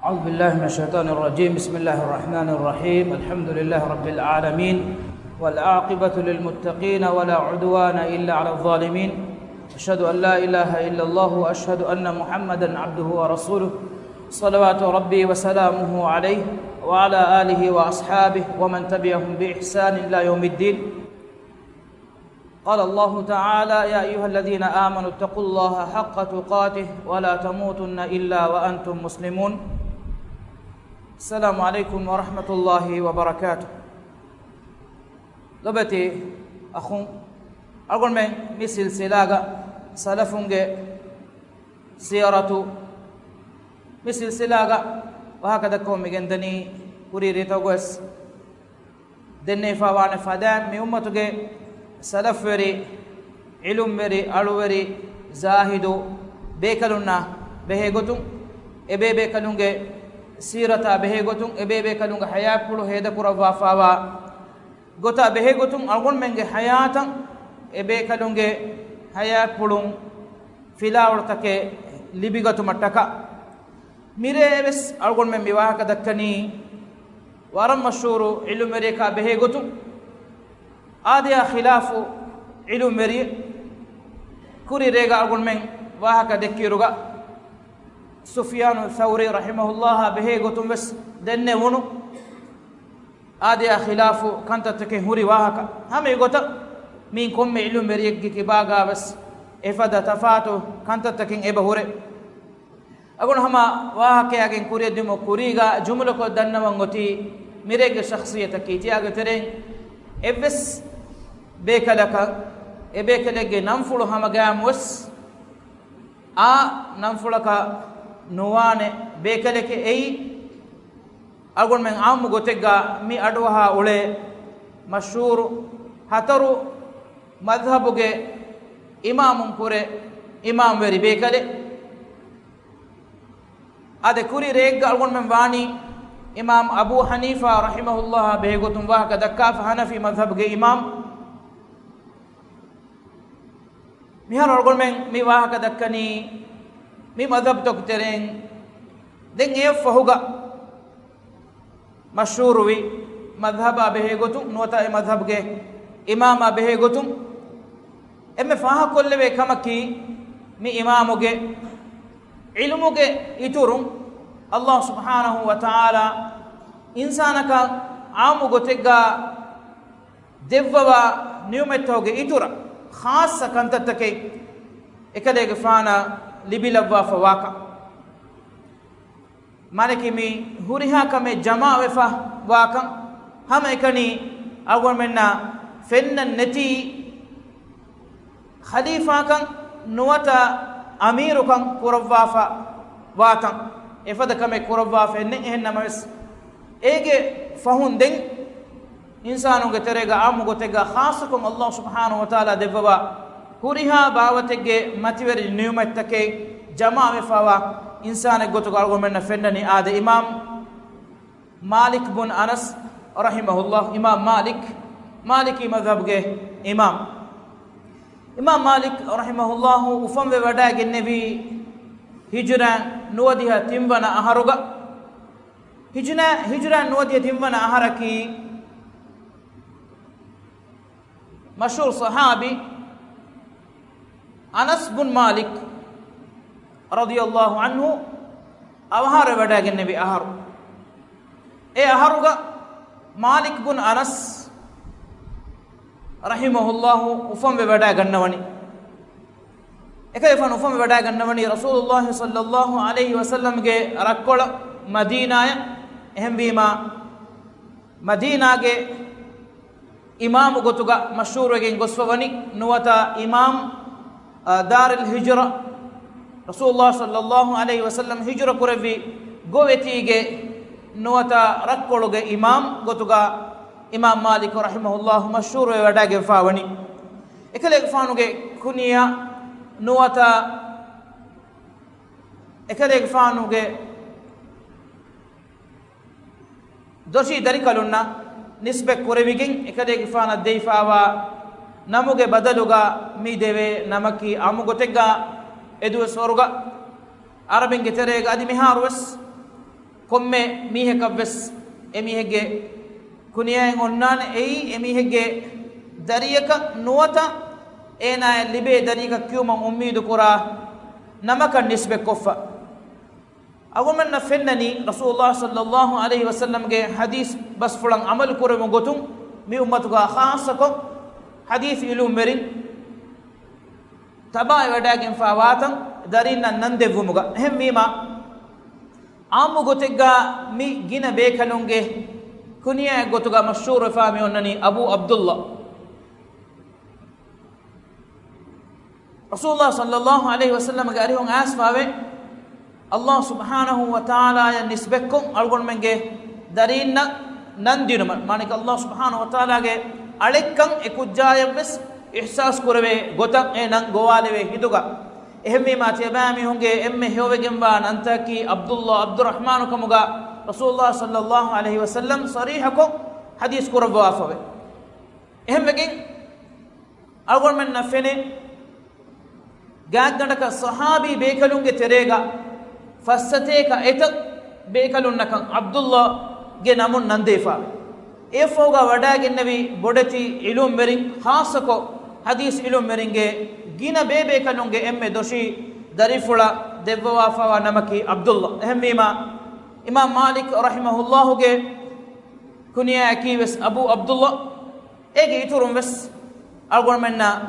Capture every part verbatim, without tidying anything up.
أعوذ بالله من الشيطان الرجيم. بسم الله الرحمن الرحيم. الحمد لله رب العالمين، والعاقبة للمتقين، ولا عدوان إلا على الظالمين. أشهد أن لا إله إلا الله، وأشهد أن محمدا عبده ورسوله، صلوات ربي وسلامه عليه، وعلى آله وأصحابه، ومن تبعهم بإحسان إلى يوم الدين. قال الله تعالى: يا أيها الذين آمنوا اتقوا الله حق تقاته ولا تموتن إلا وأنتم مسلمون. السلام عليكم ورحمة الله وبركاته. ލޮބެތި އަޚުން، އަޅުގަނޑުމެން މި ސިލްސިލާގަ ސަލަފުންގެ ސީރަތު، މި ސިލްސިލާގަ ވާހަކަ ދައްކަމުން މި ގެންދަނީ ކުރީ ރީތަކުގަވެސް ދެންނެވިފައިވާނެ ފަދައިން މި އުއްމަތުގެ ސަލަފްވެރި، ޢިލްމުވެރި، އަޅުވެރި، ޒާހިދު ބޭކަލުންނާ ބެހޭގޮތުން، އެބޭބޭކަލުންގެ ސީރަތާ ބެހޭގޮތުން، އެބޭބޭކަލުންގެ ޙަޔާތްޕުޅު ހޭދަކުރައްވާފައިވާ ގޮތާ ބެހޭގޮތުން އަޅުގަނޑުމެންގެ ޙަޔާތަށް އެބޭކަލުންގެ ޙަޔާތްޕުޅުން ފިލާވަޅުތަކެއް ލިބިގަތުމަށްޓަކާ. މިރޭ ވެސް އަޅުގަނޑުމެން މި ވާހަކަ ދައްކަނީ ވަރަށް މަޝްހޫރު ޢިލްމުވެރިޔަކާ ބެހޭގޮތުން، އާދަޔާ ޚިލާފު ޢިލްމުވެރިޔެއް. ކުރި ރޭގަ އަޅުގަނޑުމެން ވާހަކަ ދެއްކިއިރުގަ، ސުފްޔާނު ޘައުރީ ރަޙިމަހުﷲ އާ ބެހޭގޮތުން ވެސް ދެންނެވުނު އާދަޔާ ޚިލާފު ކަންތައްތަކެއް ހުރި ވާހަކަ. ހަމަ އެގޮތަށް މީން ކޮންމެ ޢިލްމުވެރިއެއްގެ ކިބާގާވެސް އެފަދަ ތަފާތު ކަންތައްތަކެއް އެބަ ހުރޭ. އަގުން ހަމަ ވާހަކަޔާގެން ކުރިއަށްދިއުމަށް ކުރީގަ ޖުމުލަކޮށް ދަންނަވަން އޮތީ މިރޭގެ ޝަޚްޞިއްޔަތަކީ ތިޔާގެ ތެރެއިން އެއްވެސް ބޭކަލަކަށް އެ ބޭކަލެއްގެ ނަންފުޅު ހަމަގައިމުވެސް އާ ނަންފުޅަކަށް ނުވާނެ ބޭކަލެކޭ. އެއީ އަޅުގަނޑުމެން ޢާއްމު ގޮތެއްގަ މި އަޑުއަހާ އުޅޭ މަޝްހޫރު ހަތަރު މަޛްހަބުގެ އިމާމުން ކުރެ އިމާމްވެރި ބޭކަލެއް. އާދެ، ކުރި ރެއެއްގަ އަޅުގަނޑުމެން ވާނީ އިމާމް އަބޫ ޙަނީފާ ރަޙިމަހުﷲ އާ ބެހޭގޮތުން ވާހަކަ ދައްކާފަ، ޙަނަފީ މަޛްހަބުގެ އިމާމް. މިހާރު އަޅުގަނޑުމެން މި ވާހަކަ ދައްކަނީ މި މަޛްހަބުތަކުގެ ތެރެއިން. ދެން އެއަށް ފަހުގަ މަޝްހޫރުވި މަޛްހަބާ ބެހޭގޮތުން، ނުވަތަ އެ މަޛްހަބުގެ އިމާމާ ބެހޭގޮތުން އެންމެ ފާހަގަކޮށްލެވޭ ކަމަކީ، މި އިމާމުގެ ޢިލްމުގެ އިތުރުން ﷲ ސުބްޙާނަހޫ ވަތަޢާލާ އިންސާނަކަށް ޢާއްމު ގޮތެއްގަ ދެއްވަވާ ނިޢުމަތްތަކުގެ އިތުރަށް ޚާއްޞަ ކަންތައްތަކެއް އެކަލޭގެފާނަށް ލިބިލައްވާފަ ވާކަން. މާނައަކީ މި ހުރިހާ ކަމެއް ޖަމާވެފަ ވާކަން. ހަމައެކަނި އަޅުގަނޑުމެންނަށް ފެންނަން ނެތީ ޚަލީފާކަން ނުވަތަ އަމީރުކަން ކުރައްވާފަ ވާތަން. އެފަދަ ކަމެއް ކުރައްވާފައެއް ނެތް. އެހެން ނަމަވެސް، އޭގެ ފަހުން ދެން އިންސާނުންގެ ތެރޭގަ ޢާއްމު ގޮތެއްގަ ޚާއްޞަކޮށް ﷲ ސުބްޙާނަހޫ ވަތަޢާލާ ދެއްވަވާ ހުރިހާ ބާވަތެއްގެ މަތިވެރި ނިޢުމަތްތަކެއް ޖަމާވެފަވާ އިންސާނެއް ގޮތުގަ އަޅުގަނޑުމެންނަށް ފެންނަނީ އާދެ، އިމާމް މާލިކް ބުން އަނަސް ރަޙިމަހުﷲ. އިމާމް މާލިކް، މާލިކީ މަޛްހަބުގެ އިމާމް. އިމާމް މާލިކް ރަޙިމަހުﷲ އުފަންވެވަޑައިގެންނެވީ ހިޖުރަ ނުވަދިހަ ތިންވަނަ އަހަރުގަ. ހިޖުރަ، ހިޖުރަ ނުވަދިހަ ތިންވަނަ އަހަރަކީ މަޝްހޫރު ޞަޙާބީ އަނަސް ބުން މާލިކް ރަޟިޔަﷲ ޢަންހު އަވަހާރަވެ ވަޑައިގެންނެވި އަހަރު. އެ އަހަރުގަ މާލިކް ބުން އަނަސް ރަޙިމަހުﷲ އުފަންވެވަޑައިގަންނަވަނީ. އެކަލޭގެފާނު އުފަންވެވަޑައިގަންނަވަނީ ރަސޫލުﷲ ޞައްލަﷲ ޢަލައިހި ވަސައްލަމްގެ ރަށްކޮޅަށް މަދީނާއަށް. އެހެންވީމާ، މަދީނާގެ އިމާމު ގޮތުގަ މަޝްހޫރުވެގެން ގޮސްފަވަނީ. ނުވަތަ އިމާމް، އާ، ދާރިލް ހިޖުރަ، ރަސޫލުﷲ ޞައްލަﷲ ޢަލައިހި ވަސައްލަމް ހިޖުރަ ކުރެއްވި ގޮވެތީގެ ނުވަތަ ރަށްކޮޅުގެ އިމާމް ގޮތުގަ އިމާމް މާލިކު ރަޙިމަހުﷲ މަޝްހޫރުވެވަޑައިގެންފަވަނީ. އެކަލޭގެފާނުގެ ކުނިޔާ ނުވަތަ އެކަލޭގެފާނުގެ ދޮށީ ދަރިކަލުންނަށް ނިސްބަތް ކުރެވިގެން، އެކަލޭގެފާނަށް ދެވިފައިވާ ނަމުގެ ބަދަލުގަ މި ދެވޭ ނަމަކީ އާއްމު ގޮތެއްގަ އެދުވަސްވަރުގަ އަރަބިންގެ ތެރޭގަ އަދި މިހާރުވެސް ކޮންމެ މީހަކަށްވެސް އެމީހެއްގެ ކުނިޔައެއް އޮންނާނެ. އެއީ އެމީހެއްގެ ދަރިޔަކަށް ނުވަތަ އޭނާއަށް ލިބޭ ދަރިޔަކަށް ކިޔުމަށް އުއްމީދު ކުރާ ނަމަކަށް ނިސްބަތްކޮށްފަ. އަޅުގަނޑުމެންނަށް ފެންނަނީ ރަސޫލުﷲ ޞައްލަﷲ ޢަލައިހި ވަސައްލަމްގެ ޙަދީޘް ބަސްފުޅަށް ޢަމަލު ކުރެވުމުގެ ގޮތުން މި އުއްމަތުގަ ޚާއްޞަކޮށް ޙަދީޘް ޢިލްމުވެރިން ތަބާވެވަޑައިގެންފާވާތަން ދަރީންނަށް ނަން ދެއްވުމުގަ. އެހެންވީމާ، ޢާއްމު ގޮތެއްގަ މި ގިނަ ބޭކަލުންގެ ކުނިޔައެއް ގޮތުގަ މަޝްހޫރުވެފާ މި އޮންނަނީ އަބޫ ޢަބްދުﷲ. ރަސޫލުﷲ ޞައްލަﷲ ޢަލައިހި ވަސައްލަމްގެ އަރިހުން އައިސްފާވޭ، ﷲ ސުބްޙާނަހޫ ވަތަޢާލާޔަށް ނިސްބަތްކޮށް އަޅުގަނޑުމެންގެ ދަރީންނަށް ނަން ދިނުމަށް. މާނައަކީ ﷲ ސުބްޙާނަހޫ ވަތަޢާލާގެ އަޅެއްކަން އެ ކުއްޖާޔަށްވެސް އިޙްސާސް ކުރެވޭ ގޮތަށް އެ ނަން ގޮވާލެވޭ ހިނދުގަ. އެހެންވީމާ، ތިޔަބައިމީހުންގެ އެންމެ ހެޔޮވެގެންވާ ނަންތަކަކީ ޢަބްދުﷲ، ޢަބްދުއްރަޙްމާނު ކަމުގަ ރަސޫލުﷲ ޞައްލަﷲ ޢަލައިހި ވަސައްލަމް ޞަރީޙަކޮށް ޙަދީޘް ކުރައްވާފަވޭ. އެހެންވެގެން، އަޅުގަނޑުމެންނަށް ފެނޭ، ގާތްގަނޑަކަށް ޞަޙާބީ ބޭކަލުންގެ ތެރޭގަ ފައްސަތޭކަ އެތައް ބޭކަލުންނަކަށް ޢަބްދުﷲގެ ނަމުން ނަންދީފާވެ. އެއަށްފަހުގަ ވަޑައިގެންނެވި ބޮޑެތި ޢިލްމުވެރިން، ޚާއްޞަކޮށް ޙަދީޘް ޢިލްމުވެރިންގެ ގިނަ ބޭބޭކަލުންގެ އެންމެ ދޮށީ ދަރިފުޅަށް ދެއްވަވާފާވާ ނަމަކީ ޢަބްދުﷲ. އެހެންވީމާ، އިމާމް މާލިކް ރަޙިމަހުﷲގެ ކުނިޔާއަކީވެސް އަބޫ ޢަބްދުﷲ. އޭގެ އިތުރުން ވެސް އަޅުގަނޑުމެންނަށް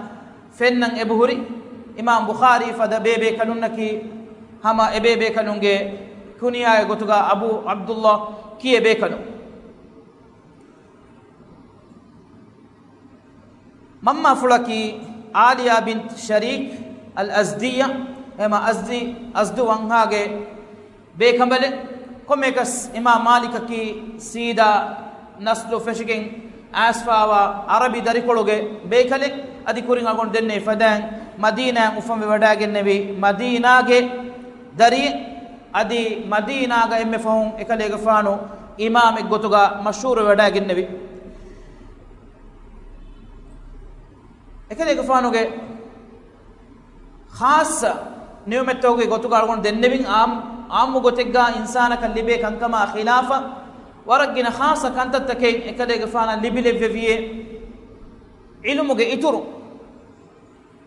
ފެންނަން އެބަހުރި، އިމާމް ބުޚާރީ ފަދަ ބޭބޭކަލުންނަކީ، ހަމަ އެބޭބޭކަލުންގެ ކުނިޔާގެ ގޮތުގަ އަބޫ ޢަބްދުﷲ ކިޔޭ ބޭކަލުން. މަންމާފުޅަކީ ޢާލިޔާ ބިންތު ޝަރީކް އަލް އަޒްދިއްޔާ، އެމަ އަޒްދި، އަޒްދު ވަންހާގެ ބޭކަނބަލެއް. ކޮންމެއަކަސް އިމާމް މާލިކަކީ ސީދާ ނަސްލު ފެށިގެން އައިސްފާވާ ޢަރަބި ދަރިކޮޅުގެ ބޭކަލެއް. އަދި ކުރިން އަޅުގަނޑު ދެންނެވި ފަދައިން މަދީނާއަށް އުފަންވެވަޑައިގެންނެވި މަދީނާގެ ދަރިއެއް. އަދި މަދީނާގަ އެންމެ ފަހުން އެކަލޭގެފާނު އިމާމެއް ގޮތުގަ މަޝްހޫރުވެވަޑައިގެންނެވި. އެކަލޭގެފާނުގެ ޚާއްޞަ ނިޢުމަތްތަކުގެ ގޮތުގަ އަޅުގަނޑު ދެންނެވިން، ޢާއްމު، ޢާއްމު ގޮތެއްގަ އިންސާނަކަށް ލިބޭ ކަންކަމާ ޚިލާފަށް ވަރަށް ގިނަ ޚާއްޞަ ކަންތައްތަކެއް އެކަލޭގެފާނަށް ލިބިލެއްވެވިޔޭ. ޢިލްމުގެ އިތުރު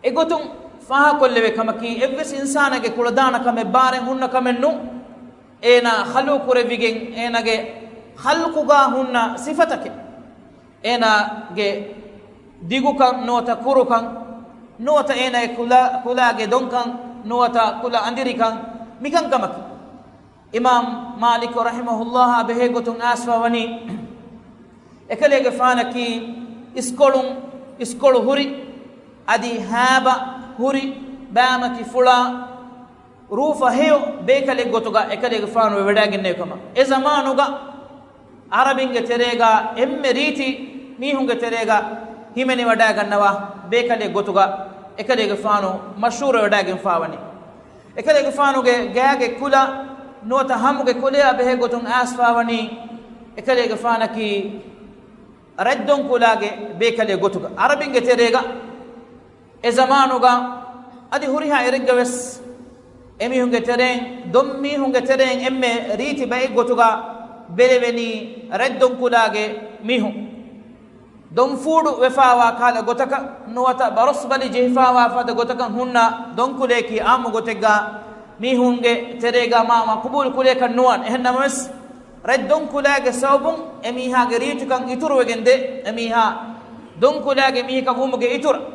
އެގޮތުން ފާހަގަކޮށްލެވޭ ކަމަކީ، އެއްވެސް އިންސާނެއްގެ ކުޅަދާނަ ކަމެއް ބާރެއް ހުންނަ ކަމެއް ނޫން. އޭނާ ޚަލްޤު ކުރެވިގެން އޭނާގެ ޚަލްޤުގަ ހުންނަ ސިފަތަކެއް، އޭނާގެ ދިގުކަން ނުވަތަ ކުރުކަން، ނުވަތަ އޭނާގެ ކުލަ، ކުލާގެ ދޮންކަން ނުވަތަ ކުލަ އަނދިރިކަން، މިކަންކަމަކީ. އިމާމް މާލިކު ރަޙިމަހުﷲ އާ ބެހޭ ގޮތުން އައިސްފަ ވަނީ، އެކަލޭގެފާނަކީ އިސްކޮޅުން، އިސްކޮޅު ހުރި، އަދި ހާބަ ހުރި، ބައިމަތި ފުޅާ ރޫފަ ހެޔޮ ބޭކަލެއް ގޮތުގަ އެކަލޭގެފާނު ވެވަޑައިގެންނެވި ކަމަށް. އެ ޒަމާނުގަ ޢަރަބިންގެ ތެރޭގަ އެންމެ ރީތި މީހުންގެ ތެރޭގަ ހިމެނިވަޑައިގަންނަވާ ބޭކަލެއް ގޮތުގަ އެކަލޭގެފާނު މަޝްހޫރުވެވަޑައިގެންފާވަނީ. އެކަލޭގެފާނުގެ ގާގެ ކުލަ ނުވަތަ ހަމުގެ ކުލައާ ބެހޭ ގޮތުން އައިސްފާވަނީ، އެކަލޭގެފާނަކީ ރަތްދޮންކުލާގެ ބޭކަލެއް ގޮތުގަ. ޢަރަބިންގެ ތެރޭގަ އެ ޒަމާނުގަ އަދި ހުރިހާ އެރެއްގަވެސް އެމީހުންގެ ތެރެއިން، ދޮން މީހުންގެ ތެރެއިން އެންމެ ރީތި ބައެއް ގޮތުގަ ބެލެވެނީ ރަތްދޮންކުލާގެ މީހުން. ދޮންފޫޑު ވެފާވާ ކަހަލަ ގޮތަކަށް ނުވަތަ ބަރޮސްބަލި ޖެހިފާވާ ފަދަ ގޮތަކަށް ހުންނަ ދޮންކުލައަކީ ޢާއްމު ގޮތެއްގަ މީހުންގެ ތެރޭގަ މާ، މާ ޤުބޫލު ކުލައަކަށް ނުވާނެ. އެހެން ނަމަވެސް، ރަތް ދޮންކުލައިގެ ސަބަބުން އެމީހާގެ ރީތިކަން އިތުރުވެގެން ދޭ، އެމީހާ ދޮންކުލައިގެ މީހަކަށް ވުމުގެ އިތުރަށް.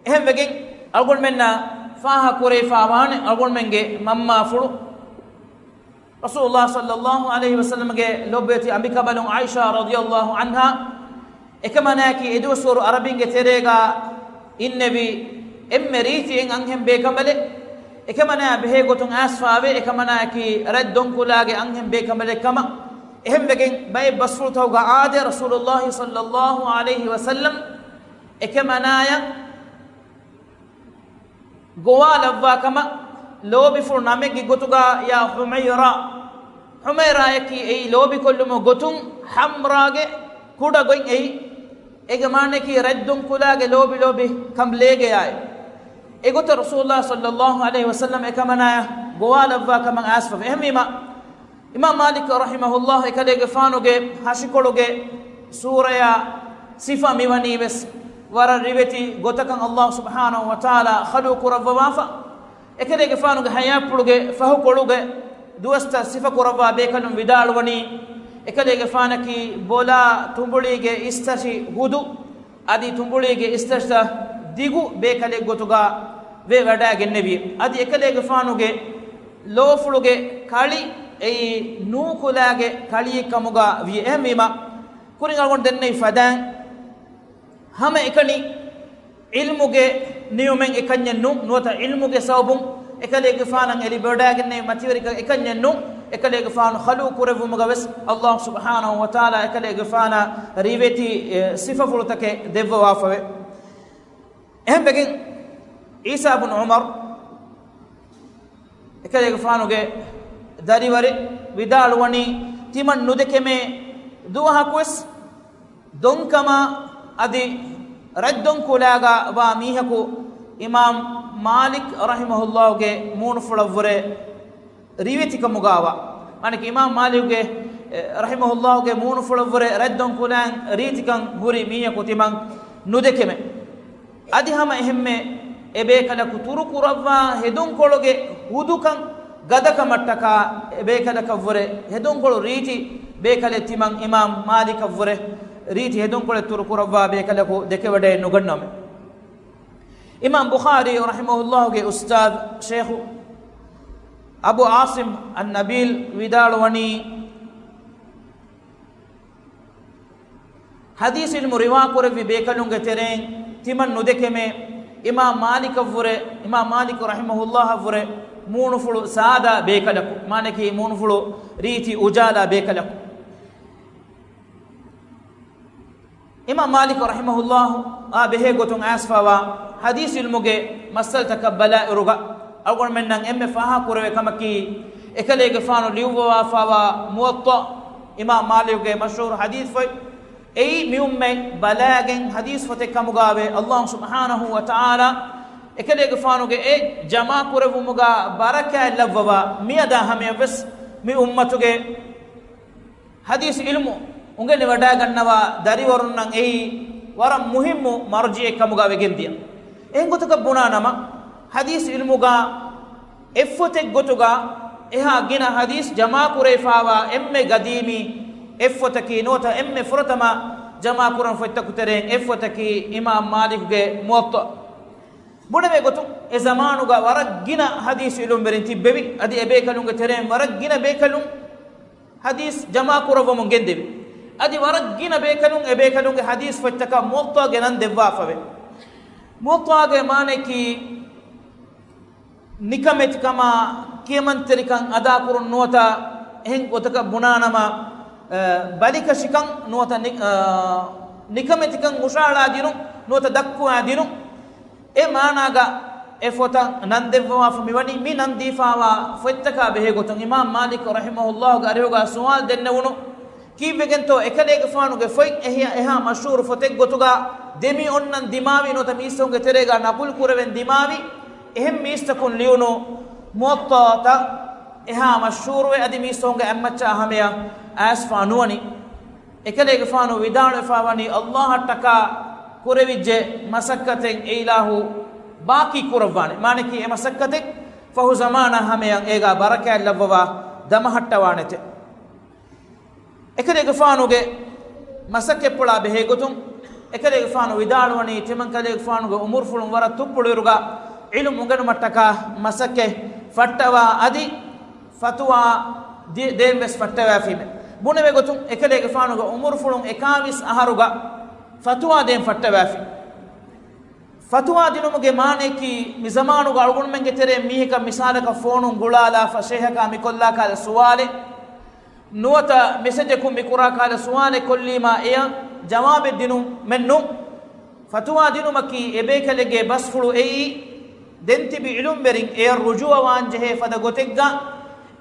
އެހެންވެގެން، އަޅުގަނޑުމެންނަށް ފާހަގަ ކުރެވިފާވާނެ އަޅުގަނޑުމެންގެ މަންމާފުޅު. ރަސޫލުﷲ ޞައްލަﷲ ޢަލައިހި ވަސައްލަމްގެ ލޯބިވެތި އަނބިކަނބަލުން ޢާއިޝާ ރަޟިޔަﷲ ޢަންހާ، އެކަމަނާއަކީ އެދުވަސްވަރު ޢަރަބިންގެ ތެރޭގަ އިންނެވި އެންމެ ރީތިއެއް އަންހެން ބޭކަނބަލެއް. އެކަމަނާ ބެހޭ ގޮތުން އައިސްފާވޭ، އެކަމަނާއަކީ ރަތް ދޮންކުލާގެ އަންހެން ބޭކަނބަލެއް ކަމަށް. އެހެންވެގެން ބައެއް ބަސްފުޅުތަކުގަ އާދޭ، ރަސޫލުﷲ ޞައްލަﷲ ޢަލައިހި ވަސައްލަމް އެކަމަނާޔަށް ގޮވާލައްވާ ކަމަށް ލޯބިފުޅު ނަމެއްގެ ގޮތުގަ ޔާ ޙުމައިރާ. ޙުމައިރާއަކީ އެއީ ލޯބިކޮށްލުމުގެ ގޮތުން ޙަމްރާގެ ކުޑަ ގޮތް އެއީ. އޭގެ މާނައަކީ ރަތް ދޮންކުލާގެ ލޯބި ލޯބި ކަނބަލެއްގެ އާއި. އެގޮތަށް ރަސޫލުﷲ ޞައްލަﷲ ޢަލައިހި ވަސައްލަމް އެކަމަނާޔަށް ގޮވާލައްވާ ކަމަށް އައިސްފަވޭ. އެހެންވީމަ، އިމާމް މާލިކް ރަޙިމަހުﷲ އެކަލޭގެފާނުގެ ހަށިކޮޅުގެ ސޫރަޔާ ސިފަ މިވަނީ ވެސް ވަރަށް ރިވެތި ގޮތަކަށް ﷲ ސުބްޙާނަހު ވަތަޢާލާ ޚަލްޤު ކުރައްވަވާފަ. އެކަލޭގެފާނުގެ ޙަޔާތްޕުޅުގެ ފަހުކޮޅުގެ ދުވަސްތައް ސިފަކުރައްވާ ބޭކަލުން ވިދާޅުވަނީ، އެކަލޭގެފާނަކީ ބޮލާ ތުނބުޅީގެ އިސްތަށި ހުދު، އަދި ތުނބުޅީގެ އިސްތަށިތައް ދިގު ބޭކަލެއްގޮތުގަ ވެ ވަޑައިގެންނެވި. އަދި އެކަލޭގެފާނުގެ ލޯފުޅުގެ ކަޅި އެއީ ނޫކުލާގެ ކަޅިއެއް ކަމުގަ ވި. އެހެންވީމަ، ކުރިން އަޅުގަނޑު ދެންނެވި ފަދައިން، ހަމަ އެކަނި ޢިލްމުގެ ނިޢުމަތް އެކަންޏެއް ނޫން، ނުވަތަ ޢިލްމުގެ ސަބަބުން އެކަލޭގެފާނަށް އެ ލިބިވަޑައިގެންނެވި މަތިވެރިކަން އެކަންޏެއް ނޫން. އެކަލޭގެފާނު ޚަލްޤު ކުރެއްވުމުގަ ވެސް ﷲ ސުބްޙާނަހު ވަތަޢާލާ އެކަލޭގެފާނަށް ރިވެތި، އެ، ސިފަފުޅުތަކެއް ދެއްވަވާފަވޭ. އެހެންވެގެން ޢީސާ ބުނު ޢުމަރު އެކަލޭގެފާނުގެ ދަރިވަރެއް ވިދާޅުވަނީ، ތިމަން ނުދެކެމޭ ދުވަހަކުވެސް ދޮންކަމާ އަދި ރަތްދޮން ކުލާގަ ވާ މީހަކު އިމާމް މާލިކް ރަޙިމަހުﷲގެ މޫނުފުޅަށްވުރެ ރިވެތިކަމުގަވާ. މާނައަކީ އިމާމް މާލިކުގެ، އެ، ރަޙިމަހުﷲގެ މޫނުފުޅަށްވުރެ ރަތްދޮން ކުލައިން ރީތިކަން ހުރި މީހަކު ތިމަން ނުދެކެމެ. އަދި ހަމަ އެހެންމެ އެބޭކަލަކު ތުރުކުރައްވާ ހެދުންކޮޅުގެ ހުދުކަން ގަދަކަމަށްޓަކާ އެބޭކަލަކަށްވުރެ ހެދުންކޮޅު ރީތި ބޭކަލެއް ތިމަން އިމާމް މާލިކަށްވުރެ ރީތި ހެދުންކޮޅެއް ތުރުކުރައްވާ ބޭކަލަކު ދެކެވަޑައެއް ނުގަންނަމެ. އިމާމް ބުޚާރީ ރަޙިމަހުﷲގެ އުސްތާޛު ޝޭޚު އަބޫ ޢާޞިމް އައްނަބީލް ވިދާޅުވަނީ، ޙަދީޘް ޢިލްމު ރިވާކުރެއްވި ބޭކަލުންގެ ތެރެއިން ތިމަން ނުދެކެމޭ، އިމާމް މާލިކަށްވުރެ، އިމާމް މާލިކު ރަޙިމަހުﷲއަށްވުރެ މޫނުފުޅު ސާދާ ބޭކަލަކު، މާނައަކީ މޫނުފުޅު ރީތި އުޖާލާ ބޭކަލަކު. އިމާމް މާލިކު ރަޙިމަހުﷲއާ ބެހޭ ގޮތުން އައިސްފަވާ ޙަދީޘް ޢިލްމުގެ މައްސަލަތަކަށް ބަލާއިރުގަ، އަޅުގަނޑުމެންނަށް އެންމެ ފާހަގަކުރެވޭ ކަމަކީ، އެކަލޭގެފާނު ލިޔުއްވަވާފަވާ މުވައްޠާ، އިމާމް މާލިކުގެ މަޝްހޫރު ޙަދީޘްފޮތް. އެއީ މިއުއްމަތް ބަލައިގެން ޙަދީޘް ފޮތެއް ކަމުގަވޭ. ﷲ ސުބްޙާނަހު ވަތަޢާލާ އެކަލޭގެފާނުގެ އެ ޖަމާކުރެއްވުމުގަ ބަރަކާތް ލައްވަވާ، މިއަދާ ހަމަޔަށްވެސް މި އުއްމަތުގެ ޙަދީޘް ޢިލްމު އުނގެނިވަޑައިގަންނަވާ ދަރިވަރުންނަށް އެއީ ވަރަށް މުހިއްމު މަރުޖިޢެއް ކަމުގަ ވެގެންދިޔަ. އެހެން ގޮތަކަށް ބުނާނަމަ، ޙަދީޘް ޢިލްމުގަ އެއްފޮތެއް ގޮތުގަ އެހާ ގިނަ ޙަދީޘް ޖަމާކުރެވިފަވާ އެންމެ ގަދީމީ އެއްފޮތަކީ ނުވަތަ އެންމެ ފުރަތަމަ ޖަމާކުރަން ފޮތްތަކު ތެރެއިން އެއްފޮތަކީ އިމާމް މާލިކުގެ މުވައްޠާ. ބުނެވޭ ގޮތުން، އެ ޒަމާނުގަ ވަރަށް ގިނަ ޙަދީޘް ޢިލްމުވެރިން ތިއްބެވި. އަދި އެބޭކަލުންގެ ތެރެއިން ވަރަށް ގިނަ ބޭކަލުން ޙަދީޘް ޖަމާކުރައްވަމުން ގެންދެވި. އަދި ވަރަށް ގިނަ ބޭކަލުން އެބޭކަލުންގެ ޙަދީޘް ފޮތްތަކަށް މުވައްޠާގެ ނަން ދެއްވާފަވޭ. މުވައްޠާގެ މާނައަކީ ނިކަމެތިކަމާ، ކިޔަމަންތެރިކަން އަދާކުރުން ނުވަތަ އެހެން ގޮތަކަށް ބުނާނަމަ، އަ، ބަލިކަށިކަން ނުވަތަ ނި-، އަ، ނިކަމެތިކަން ހުށަހަޅާދިނުން ނުވަތަ ދައްކުވާދިނުން. އެ މާނާގަ އެ ފޮތަށް ނަން ދެއްވަވާފަ މިވަނީ. މި ނަން ދީފަވާ ފޮތްތަކާ ބެހޭ ގޮތުން އިމާމް މާލިކު ރަޙިމަހުﷲގެ އަރިހުގަ ސުވާލު ދެންނެވުނު، ކީއްވެގެންތޯ އެކަލޭގެފާނުގެ ފޮތް އެހި-، އެހާ މަޝްހޫރު ފޮތެއްގޮތުގަ ދެމި އޮންނަން ދިމާވި ނުވަތަ މީސްތަކުންގެ ތެރޭގަ ނަޤުލު ކުރެވެން ދިމާވި އެހެން މީސްތަކުން ލިޔުނު މުވައްޠާތައް އެހާ މަޝްހޫރުވެ އަދި މީސްތަކުންގެ އަތްމައްޗާ ހަމަޔަށް އައިސްފަ ނުވަނީ. އެކަލޭގެފާނު ވިދާޅުވެފަ ވަނީ، ﷲއަށްޓަކާ ކުރެވިއްޖެ މަސައްކަތެއް އެއިލާހު ބާކީ ކުރައްވާނެ. މާނައަކީ އެ މަސައްކަތެއް ފަހު ޒަމާނާ ހަމަޔަށް އޭގާ ބަރަކާތް ލައްވަވާ ދަމަހައްޓަވާނެތެ. އެކަލޭގެފާނުގެ މަސައްކަތްޕުޅާ ބެހޭގޮތުން އެކަލޭގެފާނު ވިދާޅުވަނީ، ތިމަންކަލޭގެފާނުގެ އުމުރުފުޅުން ވަރަށް ތުއްޕުޅުއިރުގަ ޢިލްމު އުނގެނުމަށްޓަކާ މަސައްކަތް ފައްޓަވާ އަދި ފަތުވާ ދި-، ދޭން ވެސް ފައްޓަވައިފީމެ. ބުނެވޭ ގޮތުން އެކަލޭގެފާނުގެ އުމުރުފުޅުން އެކާވީސް އަހަރުގަ ފަތުވާ ދޭން ފައްޓަވައިފި. ފަތުވާ ދިނުމުގެ މާނައަކީ، މި ޒަމާނުގަ އަޅުގަނޑުމެންގެ ތެރެއިން މީހަކަށް މިސާލަކަށް ފޯނުން ގުޅާލާފަ، ޝޭހަކާ މިކޮށްލާ ކަހަލަ ސުވާލެއް ނުވަތަ މެސެޖަކުން މިކުރާ ކަހަލަ ސުވާލެއް ކޮށްލީމާ އެޔަށް ޖަވާބެއް ދިނުމެއް ނޫން. ފަތުވާ ދިނުމަކީ އެބޭކަލެއްގެ ބަސްފުޅު އެއީ، ދެން ތިބި ޢިލްމުވެރިން އެޔަށް ރުޖޫޢަވާންޖެހޭ ފަދަ ގޮތެއްގަ،